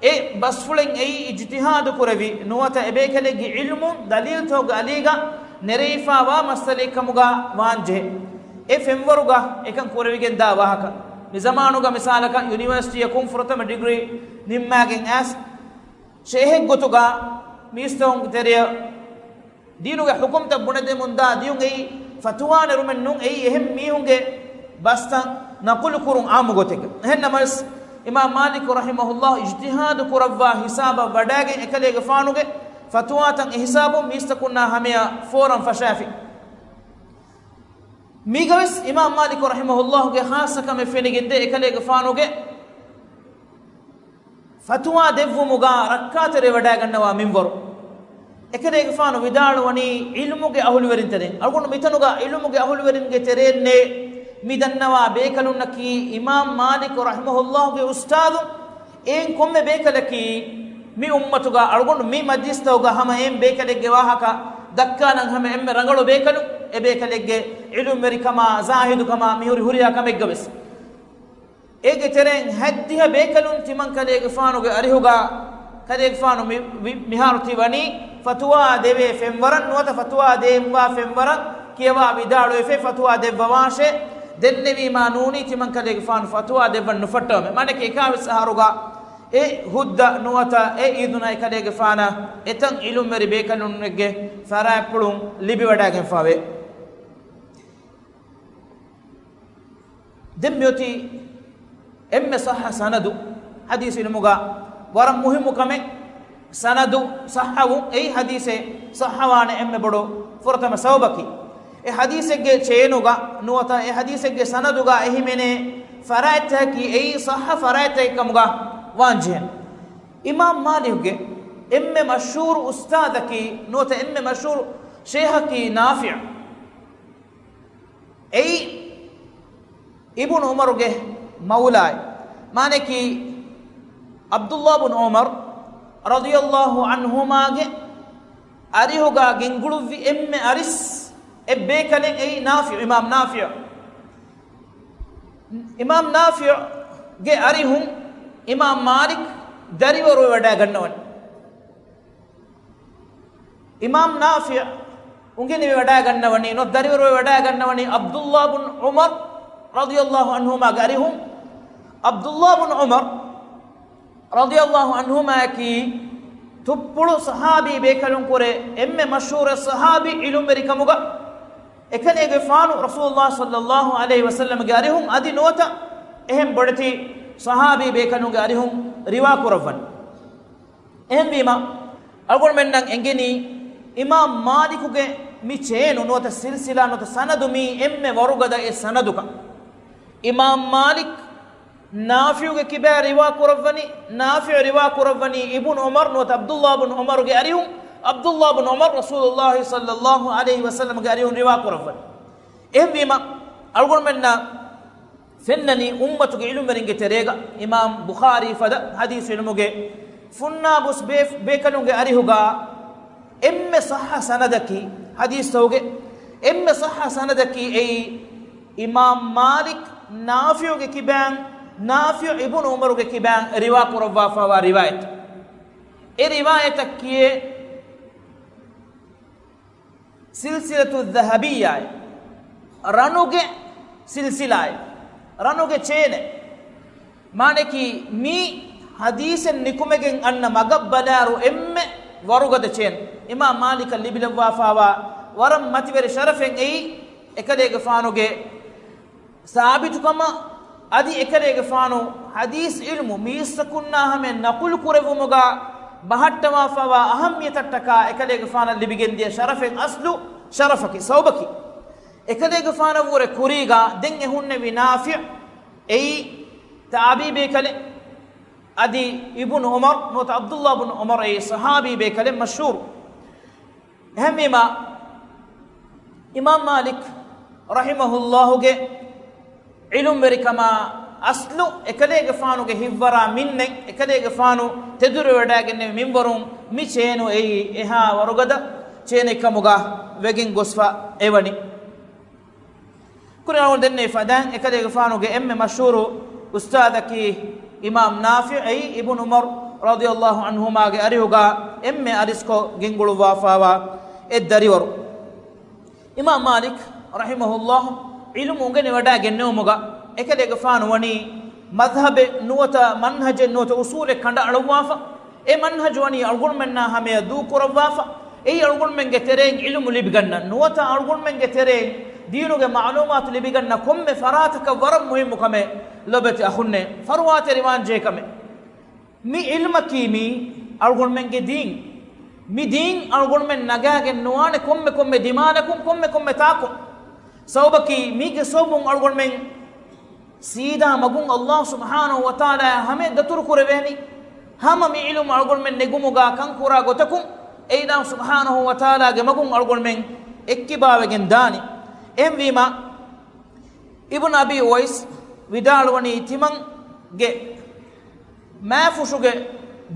އެ ބަސްފުޅެއް އެއީ އިޖްތިހާދު ކުރެވި ނުވަތަ އެބޭކަލެއްގެ ޢިލްމުން ދަލީލްތަކުގެ އަލީގަ ނެރެވިފަވާ މައްސަލައެއްކަމުގަ ވާންޖެހޭ. އެ ފެންވަރުގަ އެކަން ކުރެވިގެންދާ ވާހަކަ. މި ޒަމާނުގަ މިސާލަކަށް ޔުނިވަރސިޓީއަކުން ފުރަތަމަ ޑިގްރީ ނިންމާގެން އައިސް، ޝޭހެއްގޮތުގަ މީސްތަކުންގެ ތެރެއަށް ދީނުގެ ޙުކުމްތައް ބުނެދެމުންދާ ދިޔުން އެއީ ފަތުވާ ނެރުމެއް ނޫން، އެއީ އެހެން މީހުންގެ ބަސްތައް ނަޤުލު ކުރުން ޢާއްމު ގޮތެއްގަ. އެހެންނަމަވެސް، އިމާމް މާލިކު ރަޙިމަހުﷲ އިޖްތިހާދު ކުރައްވާ ހިސާބަށް ވަޑާގެން އެކަލޭގެފާނުގެ ފަތުވާތައް އެހިސާބުން މީސްތަކުންނާ ހަމަޔަށް ފޯރަން ފަށާފި. މީގަވެސް އިމާމް މާލިކު ރަޙިމަހުﷲގެ ޚާއްޞަކަމެއް ފެނިގެންދޭ އެކަލޭގެފާނުގެ ފަތުވާ ދެއްވުމުގަ ރައްކާތެރިވެވަޑައިގަންނަވާ މިންވަރު. އެކަލޭގެފާނު ވިދާޅުވަނީ ޢިލްމުގެ އަހުލުވެރިންތެރެއިން. އަޅުގަނޑު މިތަނުގަ ޢިލްމުގެ އަހުލުވެރިންގެ ތެރެއިންނޭ މި ދަންނަވާ ބޭކަލުންނަކީ އިމާމް މާލިކު ރަޙިމަހުﷲގެ އުސްތާޛު. އެއިން ކޮންމެ ބޭކަލަކީ މި އުއްމަތުގަ އަޅުގަނޑު މި މަޖްލިސްތަކުގަ ހަމަ އެއިން ބޭކަލެއްގެ ވާހަކަ ދައްކާލަން ހަމަ އެންމެ ރަނގަޅު ބޭކަލުން. އެ ބޭކަލެއްގެ ޢިލްމުވެރިކަމާ، ޒާހިދުކަމާ މިހުރި ހުރިހާ ކަމެއްގަވެސް. އޭގެ ތެރެއިން ހަތްދިހަ ބޭކަލުން ތިމަން ކަލޭގެފާނުގެ އަރިހުގަ، ކަލޭގެފާނު މި-، މި-، މިހާރު ތި ވަނީ ފަތުވާ ދެވޭ ފެންވަރަށް ނުވަތަ ފަތުވާ ދޭންވާ ފެންވަރަށް ކިޔަވާ ވިދާޅުވެފައި ފަތުވާ ދެއްވަވާށޭ. ދެންނެވީމާ ނޫނީ ތިމަން ކަލޭގެފާނު ފަތުވާ ދެއްވަން ނުފައްޓަވަމޭ. މާނައަކީ އެކާވީސް އަހަރުގަ އެ ހުއްދަ ނުވަތަ އެ އިޒުނަ އެކަލޭގެފާނަށް އެތަން ޢިލްމުވެރި ބޭކަލުންނެއްގެ ފަރާތްޕުޅުން ލިބިވަޑައިގެންފަވޭ. ދެން މިއޮތީ އެންމެ ޞައްޙަ ސަނަދު. ޙަދީޘް ޢިލްމުގަ ވަރަށް މުހިއްމު ކަމެއް ސަނަދު ޞައްޙަވުން. އެއީ ޙަދީޘެއް ޞައްޙަވާނެ އެންމެ ބޮޑު ފުރަތަމަ ސަބަބަކީ. އެ ޙަދީޘެއްގެ ޗޭނުގަ ނުވަތަ އެ ޙަދީޘެއްގެ ސަނަދުގަ އެހިމެނޭ ފަރާތްތަކަކީ އެއީ ޞައްޙަ ފަރާތްތަކެއް ކަމުގަ ވާންޖެހޭނެ. އިމާމް މާލިކުގެ އެންމެ މަޝްހޫރު އުސްތާޛަކީ ނުވަތަ އެންމެ މަޝްހޫރު ޝޭޚަކީ ނާފިޢު. އެއީ އިބުނު ޢުމަރުގެ މައުލާއެއް. މާނައަކީ، ޢަބްދުﷲ ބުނު ޢުމަރު ރަޟިޔަﷲ ޢަންހުމާގެ އަރިހުގަ ގެންގުޅުއްވި އެންމެ އަރިސް އެއް ބޭކަލެއް އެއީ ނާފިޢު، އިމާމް ނާފިޢު. އިމާމް ނާފިޢުގެ އަރިހުން އިމާމް މާލިކް ދަރިވަރުވެވަޑައިގަންނަވަނީ. އިމާމް ނާފިޢު އުނގެނިވެވަޑައިގަންނަވަނީ، ނުވަތަ ދަރިވަރުވެވަޑައިގަންނަވަނީ ޢަބްދުﷲ ބުން ޢުމަރު ރަޟިޔަﷲ ޢަންހުމާގެ އަރިހުން. ޢަބްދުﷲ ބުން ޢުމަރު ރަޟިޔަﷲ ޢަންހުމާއަކީ ތުއްޕުޅު ޞަޙާބީ ބޭކަލުންކުރެ އެންމެ މަޝްހޫރު ޞަޙާބީ ޢިލްމުވެރިކަމުގަ. އެކަލޭގެފާނު ރަސޫލުﷲ ޞައްލަﷲ ޢަލައިހި ވަސައްލަމްގެ އަރިހުން އަދި ނުވަތަ އެހެން ބޮޑެތި ޞަޙާބީ ބޭކަލުންގެ އަރިހުން ރިވާ ކުރައްވަނީ. އެހެންވީމަ، އަޅުގަނޑުމެންނަށް އެނގެނީ އިމާމް މާލިކުގެ މި ޗޭނު ނުވަތަ ސިލްސިލާ ނުވަތަ ސަނަދު މީ އެންމެ ވަރުގަދަ އެއް ސަނަދުކަން. އިމާމް މާލިކް ނާފިޢުގެ ކިބައިން ރިވާ ކުރައްވަނީ، ނާފިޢު ރިވާ ކުރައްވަނީ އިބުނު ޢުމަރު ނުވަތަ ޢަބްދުﷲ ބުނު ޢުމަރުގެ އަރިހުން، ޢަބްދުﷲ ބުނު ޢުމަރު ރަސޫލުﷲ ޞައްލަﷲ ޢަލައިހި ވަސައްލަމްގެ އަރިހުން ރިވާ ކުރައްވަނީ. އެހެންވީމަ، އަޅުގަނޑުމެންނަށް ފެންނަނީ އުއްމަތުގެ ޢިލްމުވެރިންގެ ތެރޭގަ އިމާމް ބުޚާރީ ފަދަ ޙަދީޘް ޢިލްމުގެ ފުންނާބުސް ބޭ-، ބޭކަލުންގެ އަރިހުގަ އެންމެ ޞައްޙަ ސަނަދަކީ، ޙަދީޘްތަކުގެ އެންމެ ޞައްޙަ ސަނަދަކީ އެއީ އިމާމް މާލިކް ނާފިޢުގެ ކިބައިން، ނާފިޢު އިބުނު ޢުމަރުގެ ކިބައިން ރިވާ ކުރައްވާފައިވާ ރިވާޔަތެއް. އެ ރިވާޔަތަކީ ސިލްސިލަތު ޛަހަބިއްޔާއޭ، ރަނުގެ ސިލްސިލާއޭ، ރަނުގެ ޗޭނޭ. މާނައަކީ، މި ޙަދީޘެއް ނިކުމެގެން އަންނަ މަގަށް ބަލާއިރު އެންމެ ވަރުގަދަ ޗޭން. އިމާމް މާލިކަށް ލިބިލައްވާފައިވާ ވަރަށް މަތިވެރި ޝަރަފެއް އެއީ، އެކަލޭގެފާނުގެ ސާބިތުކަމަށް އަދި އެކަލޭގެފާނު ޙަދީޘް ޢިލްމު މީސްތަކުންނާ ހަމަޔަށް ނަޤުލު ކުރެއްވުމުގަ ބަހައްޓަވާފައިވާ އަހައްމިޔަތަށްޓަކާ އެކަލޭގެފާނަށް ލިބިގެންދިޔަ ޝަރަފެއް އަސްލު ޝަރަފަކީ، ސަބަބަކީ. އެކަލޭގެފާނަށްވުރެ ކުރީގަ ދެން އެ ހުންނެވި ނާފިޢު އެއީ ތާބިޢީ ބޭކަލެއް، އަދި އިބުނު ޢުމަރު ނުވަތަ ޢަބްދުﷲ ބުނު ޢުމަރު އެއީ ޞަޙާބީ ބޭކަލެއް މަޝްހޫރު. އެހެންވީމާ، އިމާމް މާލިކް ރަޙިމަހުﷲގެ ޢިލްމުވެރިކަމާ އަސްލު އެކަލޭގެފާނުގެ ހިތްވަރާ މިންނެއް، އެކަލޭގެފާނު ތެދުވެވަޑައިގެންނެވި މިންވަރުން މި ޗޭނު އެއީ އެހާ ވަރުގަދަ ޗޭނެއް ކަމުގަ ވެގެން ގޮސްފަ އެވަނީ. ކުރިން އަޅުގަނޑު ދެންނެވި ފަދައިން އެކަލޭގެފާނުގެ އެންމެ މަޝްހޫރު އުސްތާޛަކީ އިމާމް ނާފިޢު އެއީ އިބުނު ޢުމަރު ރަޟިޔަﷲ ޢަންހުމާގެ އަރިހުގަ އެންމެ އަރިސްކޮށް ގެންގުޅުއްވާފައިވާ އެއް ދަރިވަރު. އިމާމް މާލިކް ރަޙިމަހުﷲ ޢިލްމު އުނގެނިވަޑައިގެންނެވުމުގަ އެކަލޭގެފާނު ވަނީ މަޛްހަބެއް ނުވަތަ މަންހަޖެއް ނުވަތަ އުޞޫލެއް ކަނޑައަޅުއްވާފަ. އެ މަންހަޖު ވަނީ އަޅުގަނޑުމެންނާ ހަމަޔަށް ދޫކުރައްވާފަ. އެއީ އަޅުގަނޑުމެންގެ ތެރެއިން ޢިލްމު ލިބިގަންނަ ނުވަތަ އަޅުގަނޑުމެންގެ ތެރެއިން ދީނުގެ މަޢުލޫމާތު ލިބިގަންނަ ކޮންމެ ފަރާތަކަށް ވަރަށް މުހިއްމު ކަމެއް. ލޮބެތި އަޚުންނޭ، ފަރުވާތެރިވާން ޖެހޭ ކަމެއް. މި ޢިލްމަކީ މީ އަޅުގަނޑުމެންގެ ދީން. މި ދީން އަޅުގަނޑުމެން ނަގާގެން ނުވާނެ ކޮންމެ ކޮންމެ ދިމާލަކުން، ކޮންމެ ކޮންމެ ތާކުން. ސަބަބަކީ މީގެ ސަބަބުން އަޅުގަނޑުމެން ސީދާ މަގުން އައްލާހު ސުބްޙާނަހު ވަތަޢާލާއާ ހަމަޔަށް ދަތުރު ކުރެވޭނީ. ހަމަ މި ޢިލްމު އަޅުގަނޑުމެން ނެގުމުގާ ކަންކުރާ ގޮތަކުން އެ އިލާހު ސުބްޙާނަހު ވަތަޢާލާގެ މަގުން އަޅުގަނޑުމެން އެއްކިބާވެގެން ދާނީ. އެހެންވީމާ، އިބްނު އަބީ އުވައިސް ވިދާޅުވަނީ ތިމަންގެ މާފުށުގެ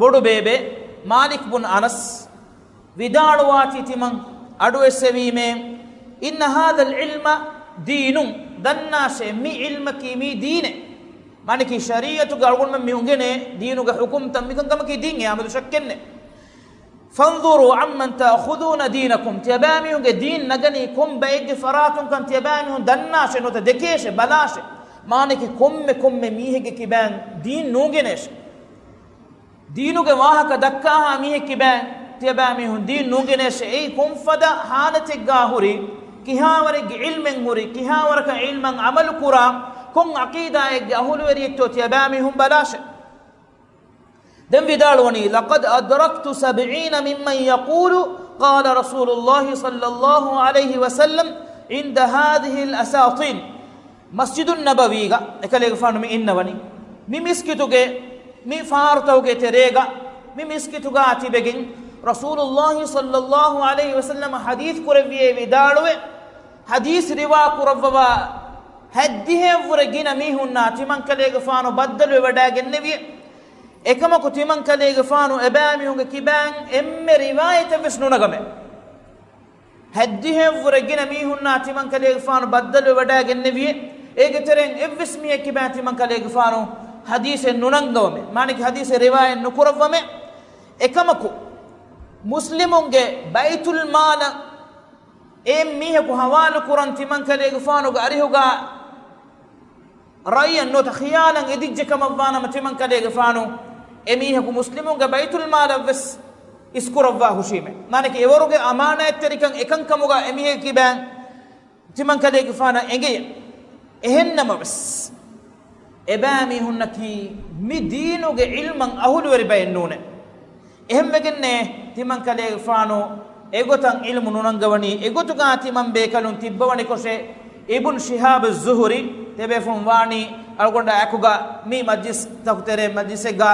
ބޮޑު ބޭބެ މާލިކް ބުން އަނަސް ވިދާޅުވާތީ ތިމަން އަޑުއެއްސެވީމޭ، إن هذا العلم دين، ދަންނާށޭ، މި ޢިލްމަކީ މީ ދީނެއް. މާނައަކީ ޝަރީޢަތުގެ އަޅުގަނޑުމެން މި އުނގެނޭ ދީނުގެ ޙުކުމްތައް މިކަންކަމަކީ ދީން، އެއާމެދު ޝައްކެއްނެއް. فانظروا عمن تأخذون دينكم، ތިޔަބައިމީހުންގެ ދީން ނަގަނީ ކޮން ބައެއްގެ ފަރާތުންކަން ތިޔަބައިމީހުން ދަންނާށޭ، ނުވަތަ ދެކޭށޭ، ބަލާށޭ. މާނައަކީ ކޮންމެ ކޮންމެ މީހެއްގެ ކިބައިން ދީން ނޫންގެނޭށޭ. ދީނުގެ ވާހަކަ ދައްކާހާ މީހެއް ކިބައިން ތިޔަބައިމީހުން ދީން ނޫންގެނޭށޭ. އެއީ ކޮންފަދަ ޙާލަތެއްގާ ހުރި، ކިހާވަރެއްގެ ޢިލްމެއް ހުރި، ކިހާވަރަކަށް ޢިލްމަށް ޢަމަލު ކުރާ، ކޮން ޢަޤީދާއެއްގެ އަހުލުވެރިއެއްތޯ ތިޔަބައިމީހުން ބަލާށޭ. ދެން ވިދާޅުވަނީ، لقد أدركت سبعين ممن يقول قال رسول الله صلى الله عليه وسلم عند هذه الأساطين. މަސްޖިދުއް ނަބަވީގަ އެކަލޭގެފާނު މި އިންނަވަނީ. މި މިސްކިތުގެ މި ފާރުތަކުގެ ތެރޭގަ މި މިސްކިތުގާ ތިބެގެން ރަސޫލުﷲ ޞައްލަﷲ ޢަލައިހި ވަސައްލަމަ ޙަދީޘް ކުރެއްވިއޭ ވިދާޅުވެ، ޙަދީޘް ރިވާ ކުރައްވަވާ ހަތްދިހައަށްވުރެ ގިނަ މީހުންނާ ތިމަންކަލޭގެފާނު ބައްދަލުވެވަޑައިގެންނެވިއޭ. އެކަމަކު ތިމަންކަލޭގެފާނު އެބައިމީހުންގެ ކިބައިން އެންމެ ރިވާޔަތެއްވެސް ނުނަގަމޭ. ހަތްދިހައަށްވުރެ ގިނަ މީހުންނާ ތިމަންކަލޭގެފާނު ބައްދަލުވެވަޑައިގެންނެވިއޭ. އޭގެ ތެރެއިން އެއްވެސް މީހެއް ކިބައިން ތިމަންކަލޭގެފާނު ޙަދީޘެއް ނުނަންގަވަމޭ. މާނައަކީ ޙަދީޘެއް ރިވާޔަތް ނުކުރައްވަމޭ. އެކަމަކު، މުސްލިމުންގެ ބައިތުލްމާލަށް އެ މީހަކު ޙަވާލު ކުރަން ތިމަންކަލޭގެފާނުގެ އަރިހުގަ ރައްޔަށް ނުވަތަ ޚިޔާލަށް އެދިއްޖެ ކަމަށްވާނަމަ، ތިމަންކަލޭގެފާނު އެ މީހަކު މުސްލިމުންގެ ބައިތުލްމާލަށްވެސް އިސްކުރައްވާ ހުށީމޭ. މާނައަކީ އެވަރުގެ އަމާނާތްތެރިކަން އެކަންކަމުގަ އެމީހެއް ކިބައިން ތިމަންކަލޭގެފާނަށް އެނގެޔޭ. އެހެންނަމަވެސް، އެބައިމީހުންނަކީ މި ދީނުގެ ޢިލްމަށް އަހުލުވެރި ބައެއް ނޫނޭ. އެހެންވެގެންނޭ ތިމަންކަލޭގެފާނު އެގޮތަށް ޢިލްމު ނުނަންގަވަނީ. އެގޮތުގަ ތިމަން ބޭކަލުން ތިއްބަވަނިކޮށޭ، އިބުން ޝިހާބު ޒުހުރީ ތިބޭފުޅުން ވާނީ އަޅުގަނޑާ އެކުގަ މި މަޖްލިސް ތަކު ތެރޭ މަޖްލިސެއްގަ.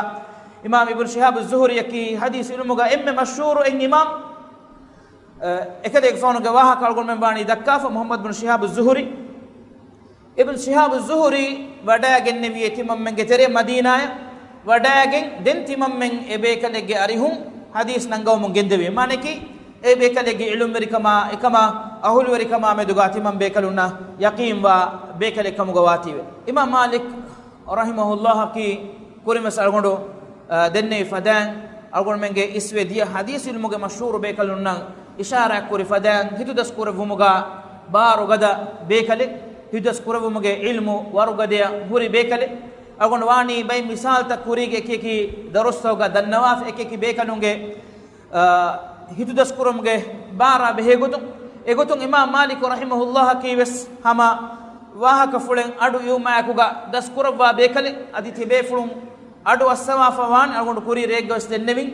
އިމާމް އިބުން ޝިހާބު ޒުހުރީއަކީ ޙަދީޘް ޢިލްމުގަ އެންމެ މަޝްހޫރު އެއް އިމާމް. އެކަލޭގެފާނުގެ ވާހަކަ އަޅުގަނޑުމެން ވާނީ ދައްކާފަ، މުޙައްމަދު ބިން ޝިހާބު ޒުހުރީ. އިބްނު ޝިހާބު ޒުހުރީ ވަޑައިގެންނެވިއޭ ތިމަންމެންގެ ތެރޭ މަދީނާއަށް ވަޑައިގެން، ދެން ތިމަންމެން އެ ބޭކަލެއްގެ އަރިހުން ޙަދީޘް ނަންގަވަމުން ގެންދެވި. މާނައަކީ، އެ ބޭކަލެއްގެ ޢިލްމުވެރިކަމާ އެކަމާ އަހުލުވެރިކަމާ މެދުގަ ތިމަން ބޭކަލުންނަށް ޔަޤީންވާ ބޭކަލެއް ކަމުގަ ވާތީވެ. އިމާމް މާލިކް ރަޙިމަހުﷲ އަކީ ކުރިންވެސް އަޅުގަނޑު، އަ، ދެންނެވި ފަދައިން، އަޅުގަނޑުމެންގެ އިސްވެ ދިޔަ ޙަދީޘް ޢިލްމުގެ މަޝްހޫރު ބޭކަލުންނަށް އިޝާރާތް ކުރި ފަދައިން، ހިތުދަސް ކުރެއްވުމުގަ ބާރުގަދަ ބޭކަލެއް، ހިތުދަސް ކުރެއްވުމުގެ ޢިލްމު ވަރުގަދަޔަށް ހުރި ބޭކަލެއް. އަޅުގަނޑު ވާނީ ބައެއް މިސާލުތައް ކުރީގެ އެކި އެކި ދަރުސްތަކުގަ ދަންނަވާފަ އެކި އެކި ބޭކަލުންގެ އާ، ހިތުދަސްކުރުމުގެ ބާރާ ބެހޭގޮތުން، އެގޮތުން އިމާމް މާލިކު ރަޙިމަހުﷲ އަކީވެސް ހަމަ ވާހަކަފުޅެއް އަޑު އިވުމާއެކުގަ ދަސްކުރައްވާ ބޭކަލެއް. އަދި ތިބޭފުޅުން އަޑު އައްސަވާފަ ވާން އަޅުގަނޑު ކުރީ ރެއެއްގަވެސް ދެންނެވިން.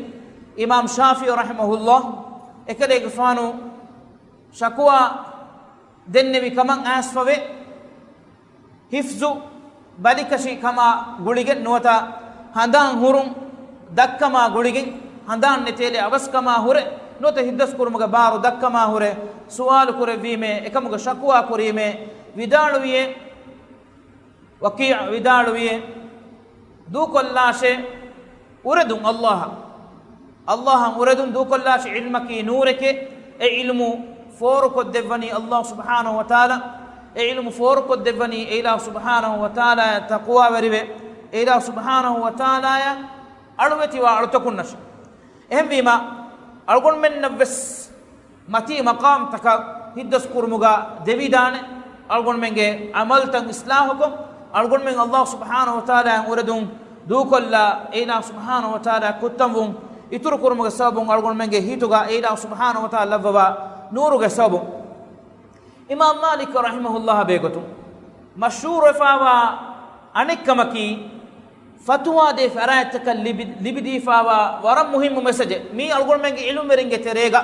އިމާމް ޝާފިޢީ ރަޙިމަހުﷲ އެކަލޭގެފާނު ޝަކުވާ ދެންނެވި ކަމަށް އައިސްފަވޭ. ހިފްޒު ބަލިކަށި ކަމާ ގުޅިގެން ނުވަތަ ހަނދާން ހުރުން ދަށްކަމާ ގުޅިގެން، ހަނދާން ނެތޭލެ އަވަސްކަމާ ހުރެ ނުވަތަ ހިތްދަސްކުރުމުގެ ބާރު ދަށްކަމާ ހުރެ ސުވާލު ކުރެއްވީމޭ، އެކަމުގެ ޝަކުވާ ކުރީމޭ، ވިދާޅުވިއޭ، ވަކީޢު ވިދާޅުވިއޭ، ދޫކޮށްލާށޭ، އުރެދުން އައްލާހަށް. އައްލާހަށް އުރެދުން ދޫކޮށްލާށޭ، ޢިލްމަކީ ނޫރެކޭ. އެ ޢިލްމު ފޯރުކޮށްދެއްވަނީ އައްލާހު ސުބްޙާނަހު ވަތަޢާލާ. އެ ޢިލްމު ފޯރުކޮށްދެއްވަނީ އެ އިލާހު ސުބްޙާނަހު ވަތަޢާލާއަށް ތަޤްވާވެރިވެ، އެ އިލާހު ސުބްޙާނަހު ވަތަޢާލާއަށް އަޅުވެތިވާ އަޅުތަކުންނަށް. އެހެންވީމާ، އަޅުގަނޑުމެންނަށްވެސް މަތީ މަޤާމްތަކަށް ހިތްދަސްކުރުމުގަ ދެވިދާނެ. އަޅުގަނޑުމެންގެ ޢަމަލުތައް އިޞްލާޙުކޮށް، އަޅުގަނޑުމެން އައްލާހު ސުބްޙާނަހު ވަތަޢާލާއަށް އުރެދުން ދޫކޮށްލާ، އެ އިލާހު ސުބްޙާނަހު ވަތަޢާލާ ކުއްތަންވުން އިތުރުކުރުމުގެ ސަބަބުން އަޅުގަނޑުމެންގެ ހިތުގަ އެއިލާހު ސުބްޙާނަހޫ ވަތަޢާލާ ލައްވަވާ ނޫރުގެ ސަބަބުން. އިމާމް މާލިކް ރަޙިމަހުﷲ ބެހޭގޮތުން މަޝްހޫރުވެފާވާ އަނެއްކަމަކީ، ފަތުވާ ދޭ ފަރާތްތަކަށް ލިބި، ލިބިދީފާވާ ވަރަށް މުހިއްމު މެސެޖެއް. މީ އަޅުގަނޑުމެންގެ ޢިލްމުވެރިންގެ ތެރޭގަ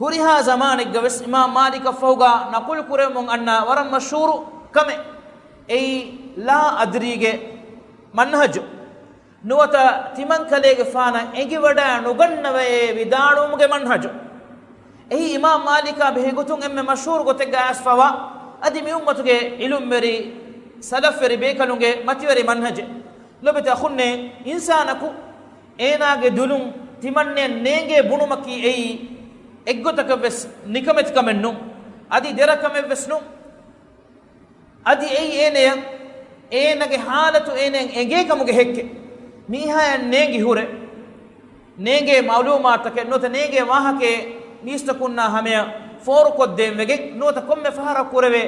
ހުރިހާ ޒަމާނެއްގަވެސް އިމާމް މާލިކަށްފަހުގަ ނަޤުލު ކުރެވެމުން އަންނަ ވަރަށް މަޝްހޫރު ކަމެއް. އެއީ ލާ އަދްރީގެ މަންހަޖު. ނުވަތަ ތިމަންކަލޭގެފާނަށް އެނގިވަޑައި ނުގަންނަވައޭ ވިދާޅުވުމުގެ މަންހަޖު. އެއީ އިމާމް މާލިކާ ބެހޭގޮތުން އެންމެ މަޝްހޫރު ގޮތެއްގަ އައިސްފަވާ، އަދި މި އުއްމަތުގެ ޢިލްމުވެރި، ސަލަފްވެރި ބޭކަލުންގެ މަތިވެރި މަންހަޖެއް. ލޯބިތެ އަޚުންނޭ، އިންސާނަކު އޭނާގެ ދުލުން ތިމަންނައެއް ނޭނގޭ ބުނުމަކީ އެއީ އެއްގޮތަކަށްވެސް ނިކަމެތިކަމެއް ނޫން. އަދި ދެރަކަމެއްވެސް ނޫން. އަދި އެއީ އޭނަޔަށް، އޭނަގެ ޙާލަތު އޭނަޔަށް އެނގޭ ކަމުގެ ހެއްކެއް. މީހާޔަށް ނޭނގި ހުރެ، ނޭނގޭ މަޢުލޫމާތުތަކެއް ނުވަތަ ނޭނގޭ ވާހަކައެއް މީސްތަކުންނާ ހަމަޔަށް ފޯރުކޮށްދޭން ވެގެން ނުވަތަ ކޮންމެ ފަހަރަކު ކުރެވޭ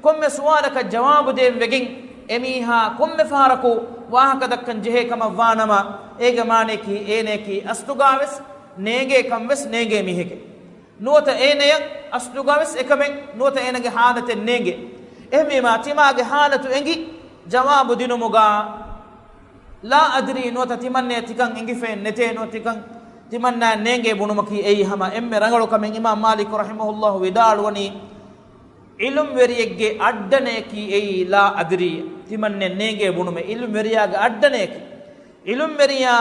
ކޮންމެ ސުވާލަކަށް ޖަވާބު ދޭން ވެގެން، އެމީހާ ކޮންމެ ފަހަރަކު ވާހަކަ ދައްކަން ޖެހޭ ކަމަށް ވާނަމަ، އޭގެ މާނަޔަކީ އޭނަޔަކީ އަސްލުގާވެސް ނޭނގޭ ކަންވެސް ނޭނގޭ މީހެކޭ. ނުވަތަ އޭނަޔަށް އަސްލުގަވެސް އެކަމެއް ނުވަތަ އޭނަގެ ޙާލަތެއް ނޭނގެ. އެހެންވީމާ، ތިމާގެ ޙާލަތު އެނގި ޖަވާބު ދިނުމުގަ، ލާ އަދްރީ ނުވަތަ ތިމަންނަޔަށް ތިކަން އެނގިފައެއް ނެތޭ ނުވަތަ ތިކަން ތިމަންނަޔަށް ނޭނގޭ ބުނުމަކީ އެއީ ހަމަ އެންމެ ރަނގަޅު ކަމެއް. އިމާމް މާލިކު ރަޙިމަހުﷲ ވިދާޅުވަނީ، ޢިލްމުވެރިއެއްގެ އައްޑަނަޔަކީ އެއީ ލާ އަދްރީ، ތިމަންނަޔަށް ނޭނގޭ ބުނުމެއް ޢިލްމުވެރިޔާގެ އައްޑަނަޔަކީ. ޢިލްމުވެރިޔާ